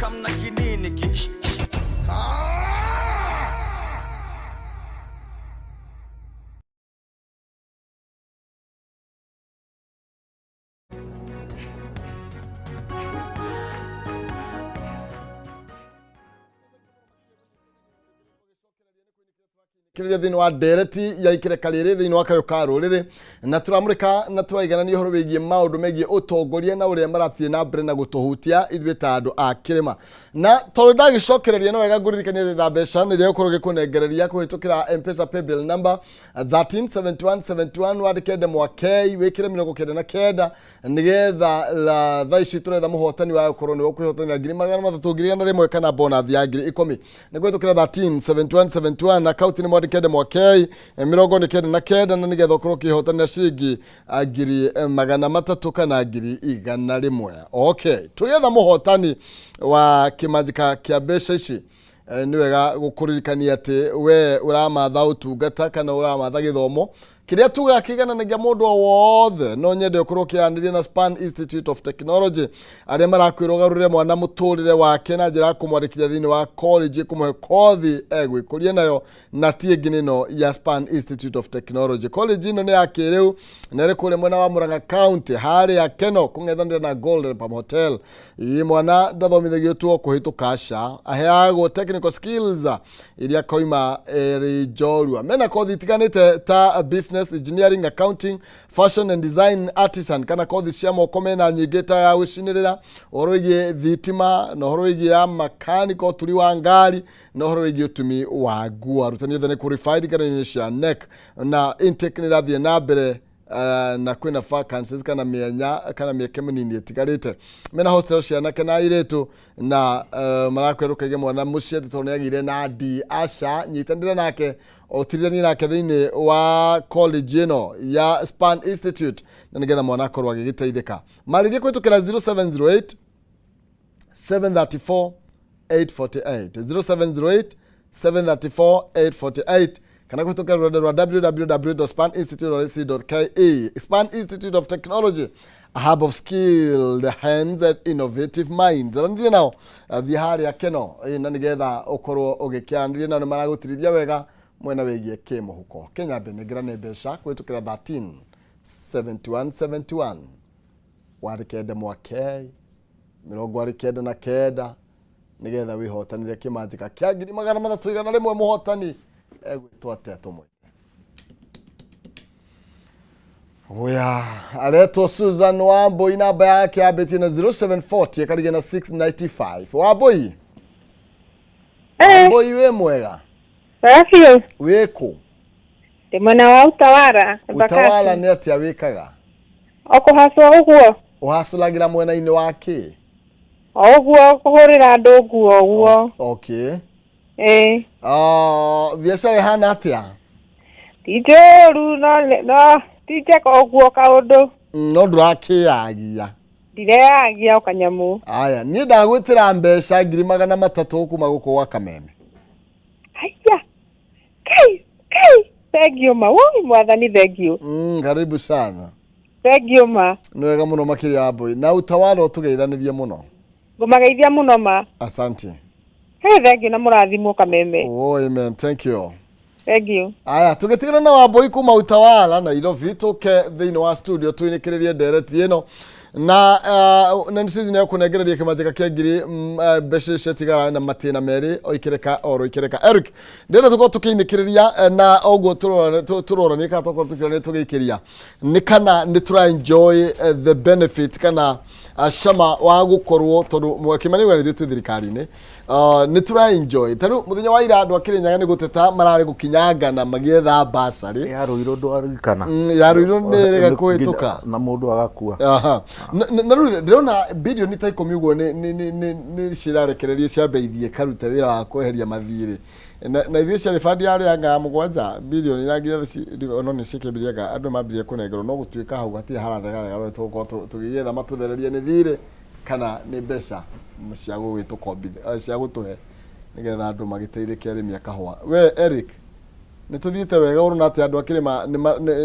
Kamna kinini ki. Kĩrĩria thĩinĩ wa ndereti ya ikereka rĩrĩ thĩinĩ wa kayũ ka rũrĩrĩ na tũramũrĩka na tũraiganania ũhoro wĩgiĩ maũndũ megiĩ ũtongoria na ũrĩa marathiĩ na mbere na gũtũhutia ithuĩ ta andũ a kĩrĩma. Na tondũ ndagĩcokereria no wega ngũririkanie thĩna mbeca nĩ ĩrĩa ũkorwo ũgĩkũnengereria kũhĩtũkĩra M-Pesa paybill number 137171 wandĩke ndemwa K wĩkĩre 99 nĩgetha la- thaa ici tũretha mũhotani wa gũkorwo nĩwe ũkwĩhotanĩra 300,000 101,000 kana bonathi ya 10,000 nĩ kũhĩtũkĩra 137171 akaunti nĩ mwandĩke ndemwa K 99 na nĩgetha ũkorwo ũkĩhotanĩra ciringi 300,000 kana 100,000. Okay, tũgĩetha mũhotani wa kĩmanjĩka kĩa mbeca ici, nĩ wega gũkũririkania atĩ we ũramatha ũtungata kana ũramatha gĩthomo kĩrĩa tugaga kĩigananagia mũndũ o wothe. No nyende ũkorwo ũkĩaranĩria na Span Institute of Technology arĩa marakwĩra ũgarũrĩre mwana mũtũrĩre wake na njĩra ya kũmwandĩkithia thĩinĩ wa college kũmũhe kothi egwĩkũria nayo na ti ĩngĩ nĩ ĩno ya Span Institute of Technology. College ĩno nĩ ya kĩrĩu na ĩrĩ kũrĩa mwena wa Murang'a County harĩa Keno kũng'ethanĩra na Golden Palm Hotel. Ĩ mwana ndathomithagio tu o kũhĩtũka, aca, aheagwo technical skills iria koima ĩrĩ njorua. Mena kothi itiganĩte ta business, engineering, accounting, fashion and design, artisan kana kothi cia moko. Mena nyingĩ ta ya gũcinĩrĩra, ũhoro wĩgiĩ thitima na ũhoro wĩgiĩ ya mechanical, ũturi wa ngari na ũhoro wĩgiĩ ũtumi wa nguo. Arutani othe nĩ qualified ngero-inĩ cia KNEC na intake nĩ ĩrathiĩ na mbere, na kwĩna vacancies kana mĩanya kana mĩeke mĩnini ĩtigarĩte. Mena hostel cia anake na airĩtu na marakwĩra ndũkaige mwana mũciĩ atĩ tondũ nĩ agĩire na D. Aca, nyitanĩra nake, ũtirithanie nake thĩinĩ wa college ĩno ya Span Institute na nĩgetha mwana akorwo agĩgĩteithĩka. Marĩrie kũhĩtũkĩra 0708 734 848, 0708 734 848, kana kũhĩtũkĩra rũrenda rwa www.spaninstitute.ac.ke. Span Institute of Technology, a hub of skilled hands and innovative minds. Aranĩria nao, thiĩ harĩa Keno, na nĩgetha ũkorwo ũgĩkĩaranĩria nao, nĩ maragũtirithia wega mwena wĩgiĩ kĩmũhuko. Kĩnyambe nengera mbeca kũhĩtũkĩra 13 71 71, wandĩke ndemwa K 99 nĩgetha wĩhotanĩre kĩmanjĩka kĩa 300,100. Mũhotani egwĩtwo atĩa? Tũmwĩte oya aretwo Susan Wambui, namba yake yambĩtie na 0740 ĩkarigia na 695. Wambui, Wambui, wĩ mwega? Wega biũ. Wĩkũ? Ndĩ mwena wa Utawala. Utawala. Nĩ atĩa wĩkaga? O kũhacwo ũguo. Ũhacũragĩra mwena-inĩ wa kĩ? O ũguo, kũhũrĩra andũ nguo ũguo. Okay. Ĩĩ. Biacara ĩhana atĩa? Ti njũru, no ti njega ũguo kaũndũ. No ndũrakĩyagia? Ndireyagia o kanyamũ. Aya, niĩ ndagwĩtĩra mbeca 300,000 kuma gũkũ gwa Kameme. Haiya. Kai, kai. Thank you ma. Woi mwathani, thank you. Karibu sana. Thank you ma. Nĩ wega mũno makĩria Wambui, na Utawala ũtũgeithanĩrie mũno. Ngũmageithia mũno ma. Asante. Hey, thank you na mũrathimwo Kameme. Oh, amen, thank you. Thank you. Aya, tũgĩtigana na Wambui kuma Utawala Nairobi, tũke thĩinĩ wa studio tũinĩkĩrĩrie ndereti ĩno na na nĩ ya kũnengereria kĩmanjĩka kĩa ngiri mbeca ciatigara na matĩna merĩ o ikereka oro ikereka. Eric, ndĩrenda tũkorwo tũkĩinĩkĩrĩria, na ũguo tũroranie kana tũkorwo tũkĩrorania tũgĩikĩria nĩ kana nĩ tũra enjoy the benefit kana cama wa gũkorwo tondũ kĩmani nĩ ithuĩ twĩ thirikari-inĩ, nĩ tũra enjoy. Ta rĩu mũthenya wa ira andũ a Kĩrĩnyaga nĩ gũteta mararĩ gũkinyangana magĩetha basarĩ. Ya Ruiru ndwaririkana? Ya Ruiru nĩ ĩrega kũhĩtũka. Na mũndũ agakua. Aha. Na rĩu ndĩrona bilioni ta 10 ũguo nĩ cirarekererio ciambe ithiĩ karute wĩra wa kweheria mathiirĩ na ithuĩ ciarĩ bandi yarĩ anga 7 bilioni na nginya no nĩ ciakĩambirie anga andũ mambirie kũnengerwo, no gũtuĩka hau hatirĩ harathegarega no tũgũkorwo tũgĩetha matũthererie nĩ thirĩ kana nĩ mbeca cia gũgĩtũkombithia, cia gũtũhe nĩgetha andũ magĩteithĩke, arĩmi a kahũa. We Eric, nĩ tũthiĩte wega? Ũrona atĩ andũ a kĩrĩma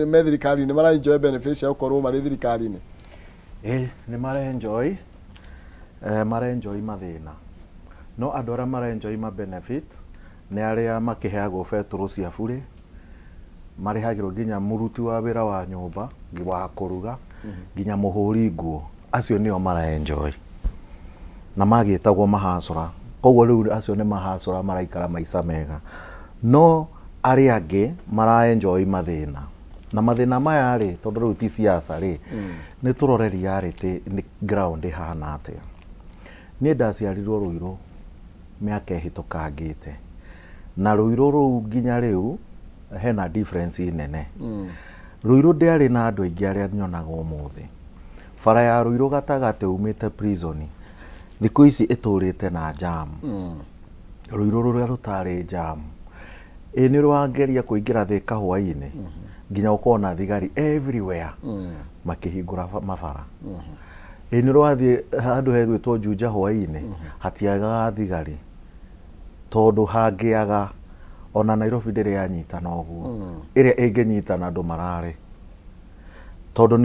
me thirikari-inĩ nĩ mara enjoy benefits cia gũkorwo marĩ thirikari-inĩ? Ĩ, nĩ marenjoy, marenjoy mathĩna, no andũ arĩa marenjoy ma benefit nĩ arĩa makĩheagwo betũrũ cia burĩ, marĩhagĩrwo nginya mũruti wa wĩra wa nyũmba wa kũruga, nginya mũhũri nguo, acio nĩo maraenjoy na magĩtagwo mahacũra. Koguo rĩu acio nĩ mahacũra, maraikara maica mega, no Arĩa angĩ mara enjoy mathĩna. Na mathĩna maya rĩ, tondũ rĩu ti siasa rĩ, nĩ tũrore reality nĩ ground ĩhana atĩa. Niĩ ndaciarirwo Rũirũ mĩaka ĩhĩtũkangĩte, na Rũirũ rũu nginya rĩu hena difference nene. Rũirũ ndĩarĩ na andũ aingĩ arĩa nyonaga ũmũthĩ. Bara ya Rũirũ gatagatĩ umĩte prison, thikũ ici ĩtũrĩte na jam. Rũirũ rũrĩa rũtarĩ jam. Ĩ nĩ ũrĩ wageria kũingĩra Thĩka hwainĩ nginya ũkona thigari everywhere makĩhingũra mabara. Ĩ nĩ ũrĩ wathiĩ handũ hegwĩtwo Juja hwainĩ hatiagaga thigari tondũ hangĩaga ona Nairobi ndĩrĩ yanyitana ũguo ĩrĩa ĩngĩnyitana andũ marare tondũ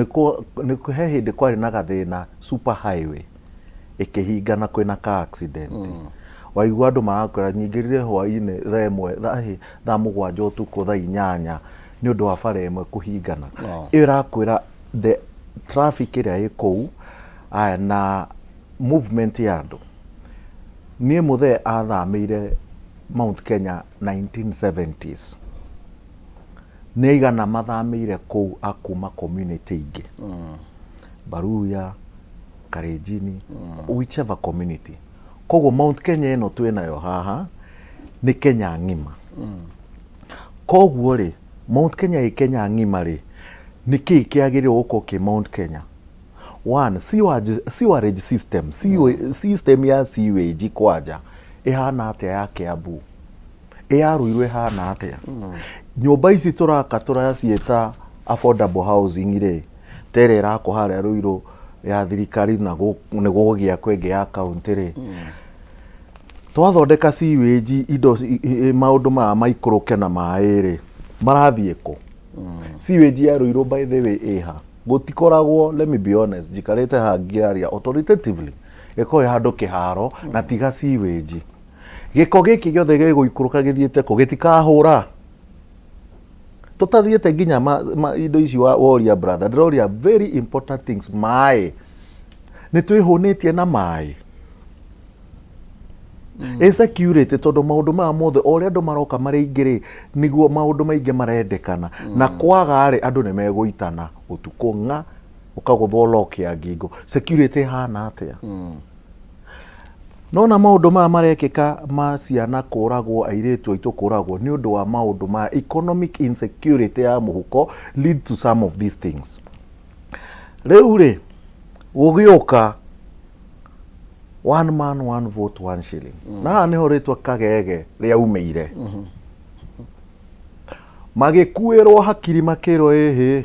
nĩ he hĩndĩ kwarĩ na gathĩna super highway ĩkĩhingana kwĩna ka accident waigua andũ marakwĩra nyingĩrire hwainĩ thaa ĩmwe thaa 7 ũtukũ thaa 8 nĩ ũndũ wa bara ĩmwe kũhingana. Ĩyo ĩrakwĩra the traffic ĩrĩa ĩ kũu aya na movement ya andũ. Niĩ mũthee athamĩire Mount Kenya 1970s. Nĩ aigana mathamĩire kũu a kuma community ingĩ. Baruya, Kalenjin, whichever community. Koguo Mount Kenya ĩno twĩnayo haha nĩ Kenya ng'ima. Koguo rĩ, Mount Kenya ĩ Kenya ng'ima rĩ, nĩ kĩĩ kĩagĩrĩirwo gũkorwo kĩ Mount Kenya? One, sewerage, sewerage system, system ya sewage kwanja ĩhana atĩa ya Kiambu? Ĩ ya Ruiru ĩhana atĩa? Nyũmba ici tũraka tũraciĩta affordable housing rĩ, ta ĩrĩa ĩrakwo harĩa Ruiru ya thirikari na nĩ gũgĩakwo ĩngĩ ya county rĩ, twathondeka sewage indo maũndũ maya maikũrũke na maĩ rĩ, marathiĩ kũ? Sewage ya Ruiru by the way ĩha? Gũtikoragwo, let me be honest, njikarĩte haha ngĩaria authoritatively, ĩkoragwo ĩ handũ kĩharo na tiga sewage. Gĩko gĩkĩ gĩothe gĩgũikũrũka gĩthiĩte kũ? Gĩtikahũra? Tũtathiĩte nginya indo ici woria brother, ndĩroria very important things, maĩ. Nĩ twĩhũnĩtie na maĩ? Insecurity tondũ maũndũ maya mothe o ũrĩa andũ maroka marĩ aingĩ rĩ, nĩguo maũndũ maingĩ marendekana. Na kwaga rĩ, andũ nĩ megũitana ũtukũ ng'a, ũkagũthwo lock ya ngingo. Security ĩhana atĩa? Nona maũndũ maya marekĩka ma ciana kũragwo, airĩtu aitũ kũragwo nĩ ũndũ wa maũndũ ma economic insecurity ya mũhuko lead to some of these things. Rĩu rĩ, gũgĩũka one man one vote one shilling. Na haha nĩho rĩtwa Kagege rĩaumĩire. Magĩkuĩrwo hakiri makĩrwo ĩhĩ,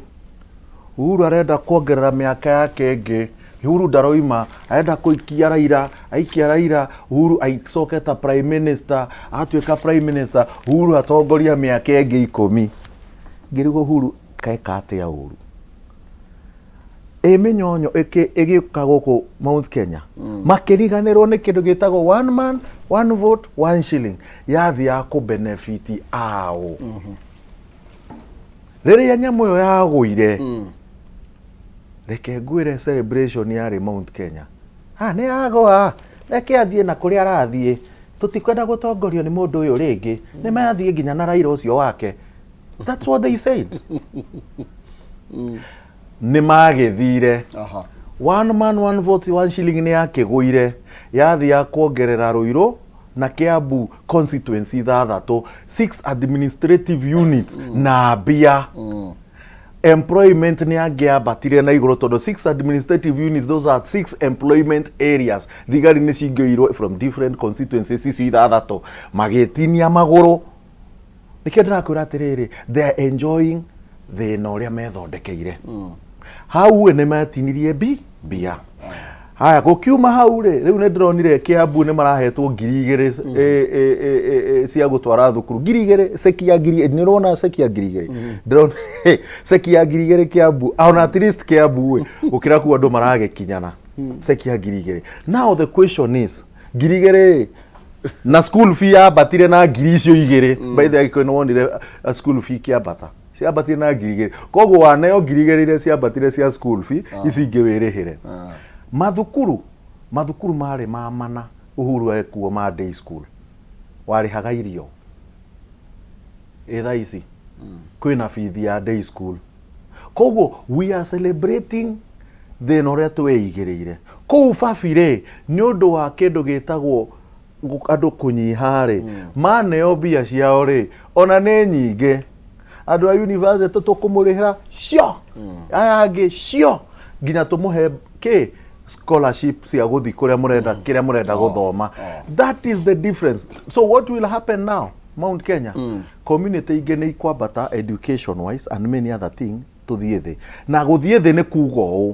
Uhuru arenda kuongerera mĩaka yake ĩngĩ, Uhuru ndaroima, arenda kũikia Raila, aikia Raila, Uhuru acoke ta prime minister, atuĩka prime minister, Uhuru atongoria mĩaka ĩngĩ 10. Ngĩrigwo Uhuru keka atĩa ũru? Ĩ mĩnyonyo ĩgĩũka gũkũ Mount Kenya, makĩriganĩrwo nĩ kĩndũ gĩtagwo one man one vote one shilling, yathiĩ ya kũ benefit ao. Rĩrĩa nyamũ ĩyo yagũire, reke ngwĩre celebration yarĩ Mount Kenya. Ha, nĩ yagũa, reke athiĩ na kũrĩa arathiĩ, tũtikwenda gũtongorio nĩ mũndũ ũyũ rĩngĩ, nĩ mathiĩ nginya na Raila ũcio wake. That's what they said. Nĩ magĩthire. One man one vote one shilling nĩ yakĩgũire, yathiĩ ya kuongerera Ruiru na Kiambu constituency 6, 6 administrative units na mbia. Employment nĩ angĩambatire na igũrũ tondũ 6 administrative units, those are 6 employment areas. Thigari nĩ cingĩoirwo from different constituencies icio 6 magĩtinia magũrũ. Nĩkĩo ndĩrakwĩra atĩrĩrĩ, they are enjoying thĩna ũrĩa methondekeire. Hau ĩ nĩ metinirie mbia. Haya gũkiuma hau rĩ, rĩu nĩ ndĩronire Kiambu nĩ marahetwo 2000 cia gũtwara thukuru. 2000, ceki ya ngiri, nĩ ũrona ceki ya 2000? Ndĩrona ceki ya 2000 Kiambu, ona at least Kiambu ĩ, gũkĩra kũu andũ maragĩkinyana. Ceki ya 2000. Now the question is, 2000 na school fee yambatire na ngiri icio igĩrĩ. By the way, nĩ wonire school fee ikĩambata, ciambatire na 2000. Koguo waneo 2000 iria ciambatire cia school fee, ici ingĩ wĩrĩhĩre. Mathukuru marĩ ma mana Uhuru ekuo ma day school, warĩhaga irio. Ĩ thaa ici kwĩna bithi ya day school. Koguo we are celebrating thĩna ũrĩa twĩigĩrĩire. Kũu babi rĩ, nĩ ũndũ wa kĩndũ gĩtagwo andũ kũnyiha rĩ, maneo mbia ciao rĩ, ona nĩ nyingĩ. Andũ a university tũkũmũrĩhĩra cio, aya angĩ cio, nginya tũmũhe kĩ scholarship cia gũthiĩ kũrĩa mũrenda kĩrĩa mũrenda gũthoma. That is the difference. So what will happen now? Mount Kenya community ingĩ nĩ ikwambata education wise and many other thing tũthiĩ thĩ na gũthiĩ thĩ nĩ kuga ũũ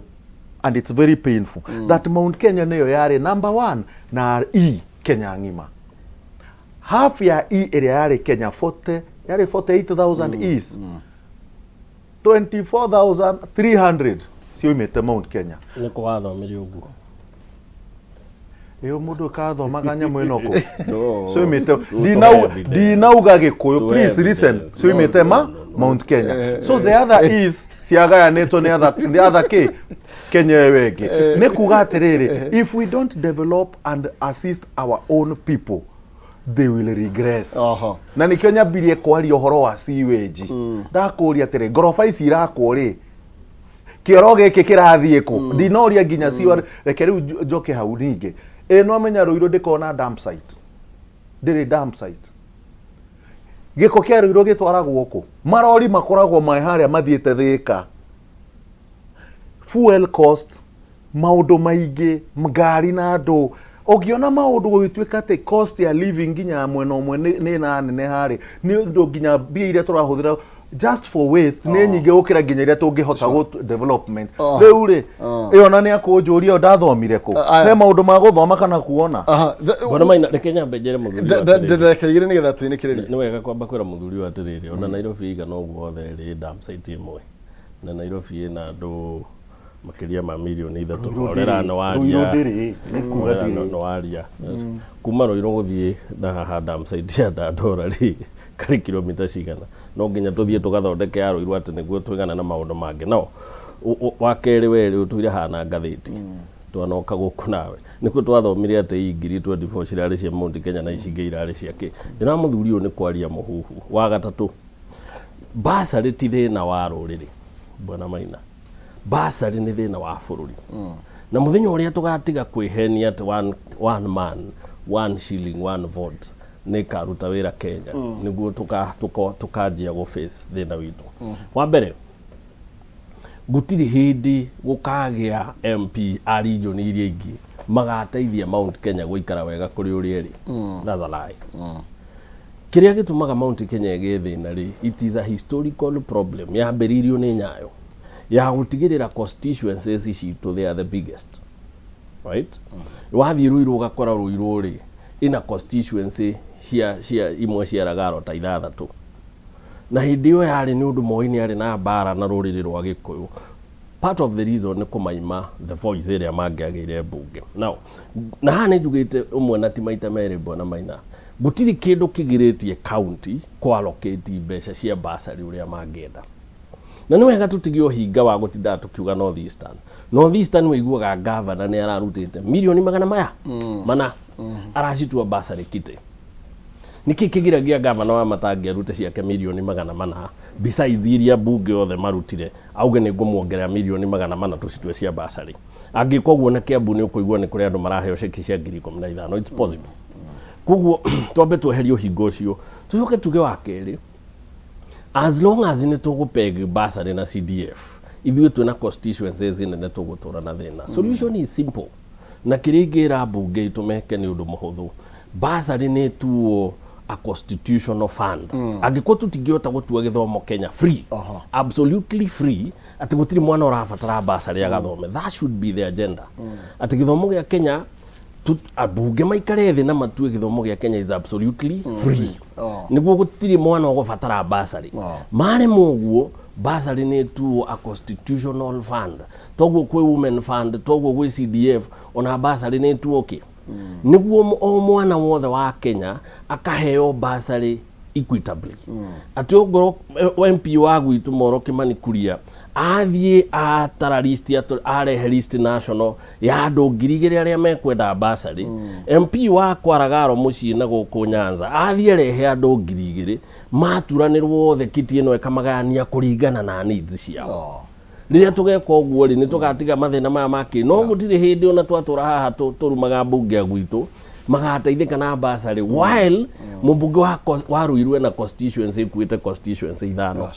and it's very painful that Mount Kenya nĩyo yarĩ number one na E Kenya ng'ima half ya E ĩrĩa yarĩ Kenya 40 yarĩ 48,000 E's 24,300 cioimĩte Mount Kenya. Nĩ kũ wathomire ũguo? Ĩyo mũndũ kathomaga nyamũ ĩno kũ? No. Cioimĩte Tũhe evidence. ndinauga Gĩkũyũ, Tũhe please listen, evidence. cioimĩte ma Mount Kenya. So the other is ciagayanĩtwo nĩ other, the other kĩ Kenya ĩyo ĩngĩ. Nĩ kuga atĩrĩrĩ, if we don't develop and assist our own people they will regress. Oho. Na nĩkĩo nyambirie kwaria ũhoro wa sewage. Ndakũria atĩrĩ, ngoroba ici irakwo rĩ, kĩoro gĩkĩ kĩrathiĩ kũ? Ndinoria nginya ciwa, reke rĩu njoke hau ningĩ. Ĩ nwamenya Ruiru ndĩkoragwo na dump site. Ndĩrĩ dump site. Gĩko kĩa Ruiru gĩtwaragwo kũ? Marori makoragwo me harĩa mathiĩte Thĩka. Fuel cost, maũndũ maingĩ, ngari na andũ. Ũngĩona maũndũ gũgĩtuĩka atĩ cost ya living nginya ya mwena ũmwe nĩ ĩraneneha rĩ, nĩ ũndũ nginya mbia iria tũrahũthĩra just for waste nĩ nyingĩ gũkĩra nginya iria tũngĩhota gũ development. Rĩu rĩ, ĩyo na nĩ akũnjũria ĩyo ndathomire kũ? He maũndũ ma gũthoma kana kuona? Bwana Maina, reke nyambe njĩre mũthuri ũyũ atĩrĩrĩ. Ndagĩka igĩrĩ nĩgetha tũinĩkĩrĩrie. Nĩ wega kwamba kwĩra mũthuri ũyũ atĩrĩrĩ, ona Nairobi ĩigana ũguo othe ĩrĩ dump site ĩmwe, na Nairobi ĩna andũ makĩria ma mirioni ithatũ. Ruiru Orera ndĩrĩ, nĩ waria. Ruiru ndĩrĩ, nĩ kuga Orera ndĩrĩ. nĩ waria. Kuma Ruiru gũthiĩ na haha dump site ya Dandora rĩ, karĩ kilomita cigana? No nginya tũthiĩ tũgathondeke ya Ruiru atĩ nĩguo tũigane na maũndũ mangĩ. No, wa kerĩ we rĩ, ũtũire haha na ngathĩti. Twanoka gũkũ nawe. Nĩkuo twathomire atĩ i ngiri 24 cirarĩ cia Mount Kenya na ici ingĩ irarĩ cia kĩ. Ndĩra mũthuri ũyũ nĩ kwaria mũhuhu. Wa gatatũ, bursary ti thĩna wa rũrĩrĩ, Bwana Maina. Bursary nĩ thĩna wa bũrũri. Na mũthenya ũrĩa tũgatiga kwĩhenia atĩ one man, one shilling, one vote nĩ ĩkaruta wĩra Kenya, nĩguo tũkanjia gũ face thĩna witũ. Wa mbere, gũtirĩ hĩndĩ gũkagĩa MP a region iria ingĩ magateithia Mount Kenya gũikara wega kũrĩ ũrĩa ĩrĩ. That's a lie. Kĩrĩa gĩtũmaga Mount Kenya ĩgĩe thĩna rĩ, it is a historical problem yambĩrĩirio nĩ Nyayo ya gũtigĩrĩra constituencies citũ they are the biggest. Right? Wathiĩ Ruiru ũgakora Ruiru rĩ, ĩna constituency cia imwe ciaraga ta ithathatũ. Na hĩndĩ ĩyo yarĩ nĩ ũndũ Moi nĩ arĩ na mbara na rũrĩrĩ rwa Gĩkũyũ. Part of the reason nĩ kũmaima the voice ĩrĩa mangĩagĩire mbunge. Now, na haha nĩ njugĩte ũmwe na ti maita merĩ Bwana Maina, gũtirĩ kĩndũ kĩgirĩtie county kũ allocate mbeca cia bursary ũrĩa mangĩenda. Na nĩ wega tũtige ũhinga wa gũtindaga tũkiuga North Eastern. North Eastern ũiguaga governor nĩ ararutĩte mirioni magana maya mana aracitua bursary kitty. Nĩkĩ kĩgiragia gavana wa Matangi arute ciake mirioni 400 besides iria mbunge othe marutire auge nĩ ngũmuongerera mirioni 400 tũcitue cia bursary. Angĩka ũguo na Kiambu nĩ ũkũigua nĩ kũrĩ andũ maraheo ceki cia 15,000. It's possible. Koguo twambe tweherie ũhinga ũcio tũcoke tuge wa kerĩ, as long as nĩ tũgũpeg bursary na CDF ithuĩ twĩna constituencies nene tũgũtũra na thĩna. Solution is simple. Na kĩrĩa ingĩra mbunge itũ meke nĩ ũndũ mũhũthũ. Bursary nĩ ĩtuo a constitutional fund. Angĩkorwo tũtingĩhota gũtua gĩthomo Kenya free, absolutely free, atĩ gũtirĩ mwana ũrabatara bursary agathome. That should be the agenda. Atĩ gĩthomo gĩa Kenya ambunge maikare thĩ na matue gĩthomo gĩa Kenya is absolutely free. Nĩguo gũtirĩ mwana ũgũbatara bursary. Maremwo ũguo, bursary nĩ ĩtuo a constitutional fund. Toguo kwĩ women fund, toguo gwĩ CDF, ona bursary nĩ ĩtuo kĩ? Nĩguo o mwana wothe wa Kenya akaheo bursary equitably. Atĩ ongorwo MP wa gwitũ Moro Kimani Kuria athiĩ atara list arehe list national ya andũ 2,000 arĩa mekwenda bursary. MP wa Kwaragaro mũciĩ na gũkũ Nyanza athiĩ arehe andũ 2,000 Maturanĩrwo othe, kiti ĩno ĩkamagayania kũringana na needs ciao. Rĩrĩa tũgeka ũguo rĩ, nĩ tũgatiga mathĩna maya makĩ no gũtirĩ hĩndĩ ona twatũra haha tũrumaga mbunge a gwitũ magateithĩka na basarĩ, while mũmbunge wa Ruiru ena constituency ĩkuĩte constituency ithano.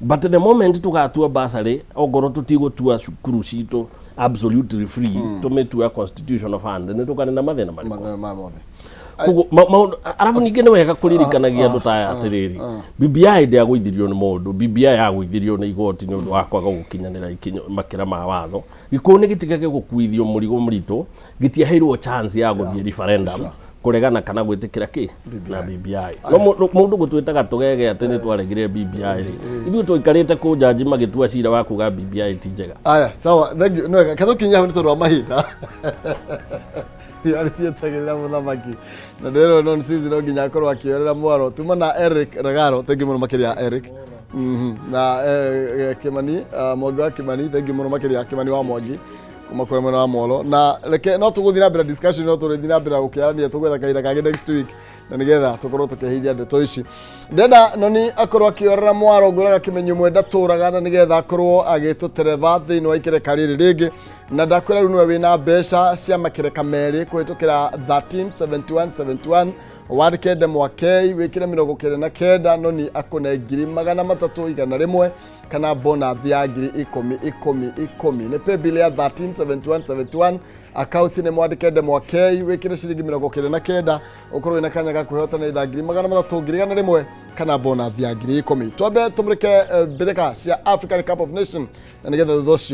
But the moment tũgatua basarĩ, ongorwo tũtigũtua cukuru citũ absolutely free, tũmĩtua constitutional fund, nĩ tũkarĩ na mathĩna marĩkũ? Mathĩna maya mothe. Koguo, maũndũ arabu ningĩ nĩ wega kũririkanagia andũ ta aya atĩrĩrĩ, BBI ndĩagũithirio nĩ mũndũ. BBI yagũithirio nĩ igoti nĩ ũndũ wa kwaga gũkinyanĩra ikinyo makĩra ma watho. Gĩkũyũ nĩ gĩtigage gũkuithio mũrigo mũritũ. Gĩtiaheirwo chance ya gũthiĩ referendum kũregana kana gwĩtĩkĩra kĩ na BBI. No mũndũ gũtwĩtaga tũgege atĩ nĩ twaregire BBI rĩ, ithuĩ tũikarĩte kũ njanji magĩtua cira wa kuga BBI ti njega? Aya, sawa, thank you. Nĩwega ketũkinyia hau nĩ tondũ wa mahinda. Arĩtietagĩrĩra mũthamaki na ndĩrwo non sisi no nginya akorwo akĩorera mwaro tuma na Eric Regaro. Thank you mũno makĩria, Eric. Na Kimani, Mwangi wa Kimani, thank you mũno makĩria, Kimani wa Mwangi kuma kũrĩa mwena wa Molo. Na reke no tũgũthiĩ na mbere discussion, no tũrĩthiĩ na mbere gũkĩarania, tũgwetha kahinda kangĩ next week na nĩgetha tũkorwo tũkĩhithia ndeto ici. Ndĩrenda noni akorwo akĩorera mwaro, ngwĩraga kĩmenyo mwe ndatũraga, na nĩgetha akorwo agĩtũtereba thĩinĩ wa ikereka rĩrĩ rĩngĩ. Na ndakwĩra rĩu nĩwe wĩna mbeca cia makereka merĩ kũhĩtũkĩra 137171, wandĩke ndemwa K, wĩkĩre 99, noni akũne 300,100 kana bonus ya 10,000 10 10. Nĩ paybill ya 137171, akaunti nĩ mwandĩke ndemwa K, wĩkĩre ciringi 99, ũkorwo wĩna kanya ga kwĩhotana itha 300,000, 100,000 kana bonus ya 10,000. Twambe tũmũrĩke mbĩtĩka cia African Cup of Nation na nĩgetha thutha ũcio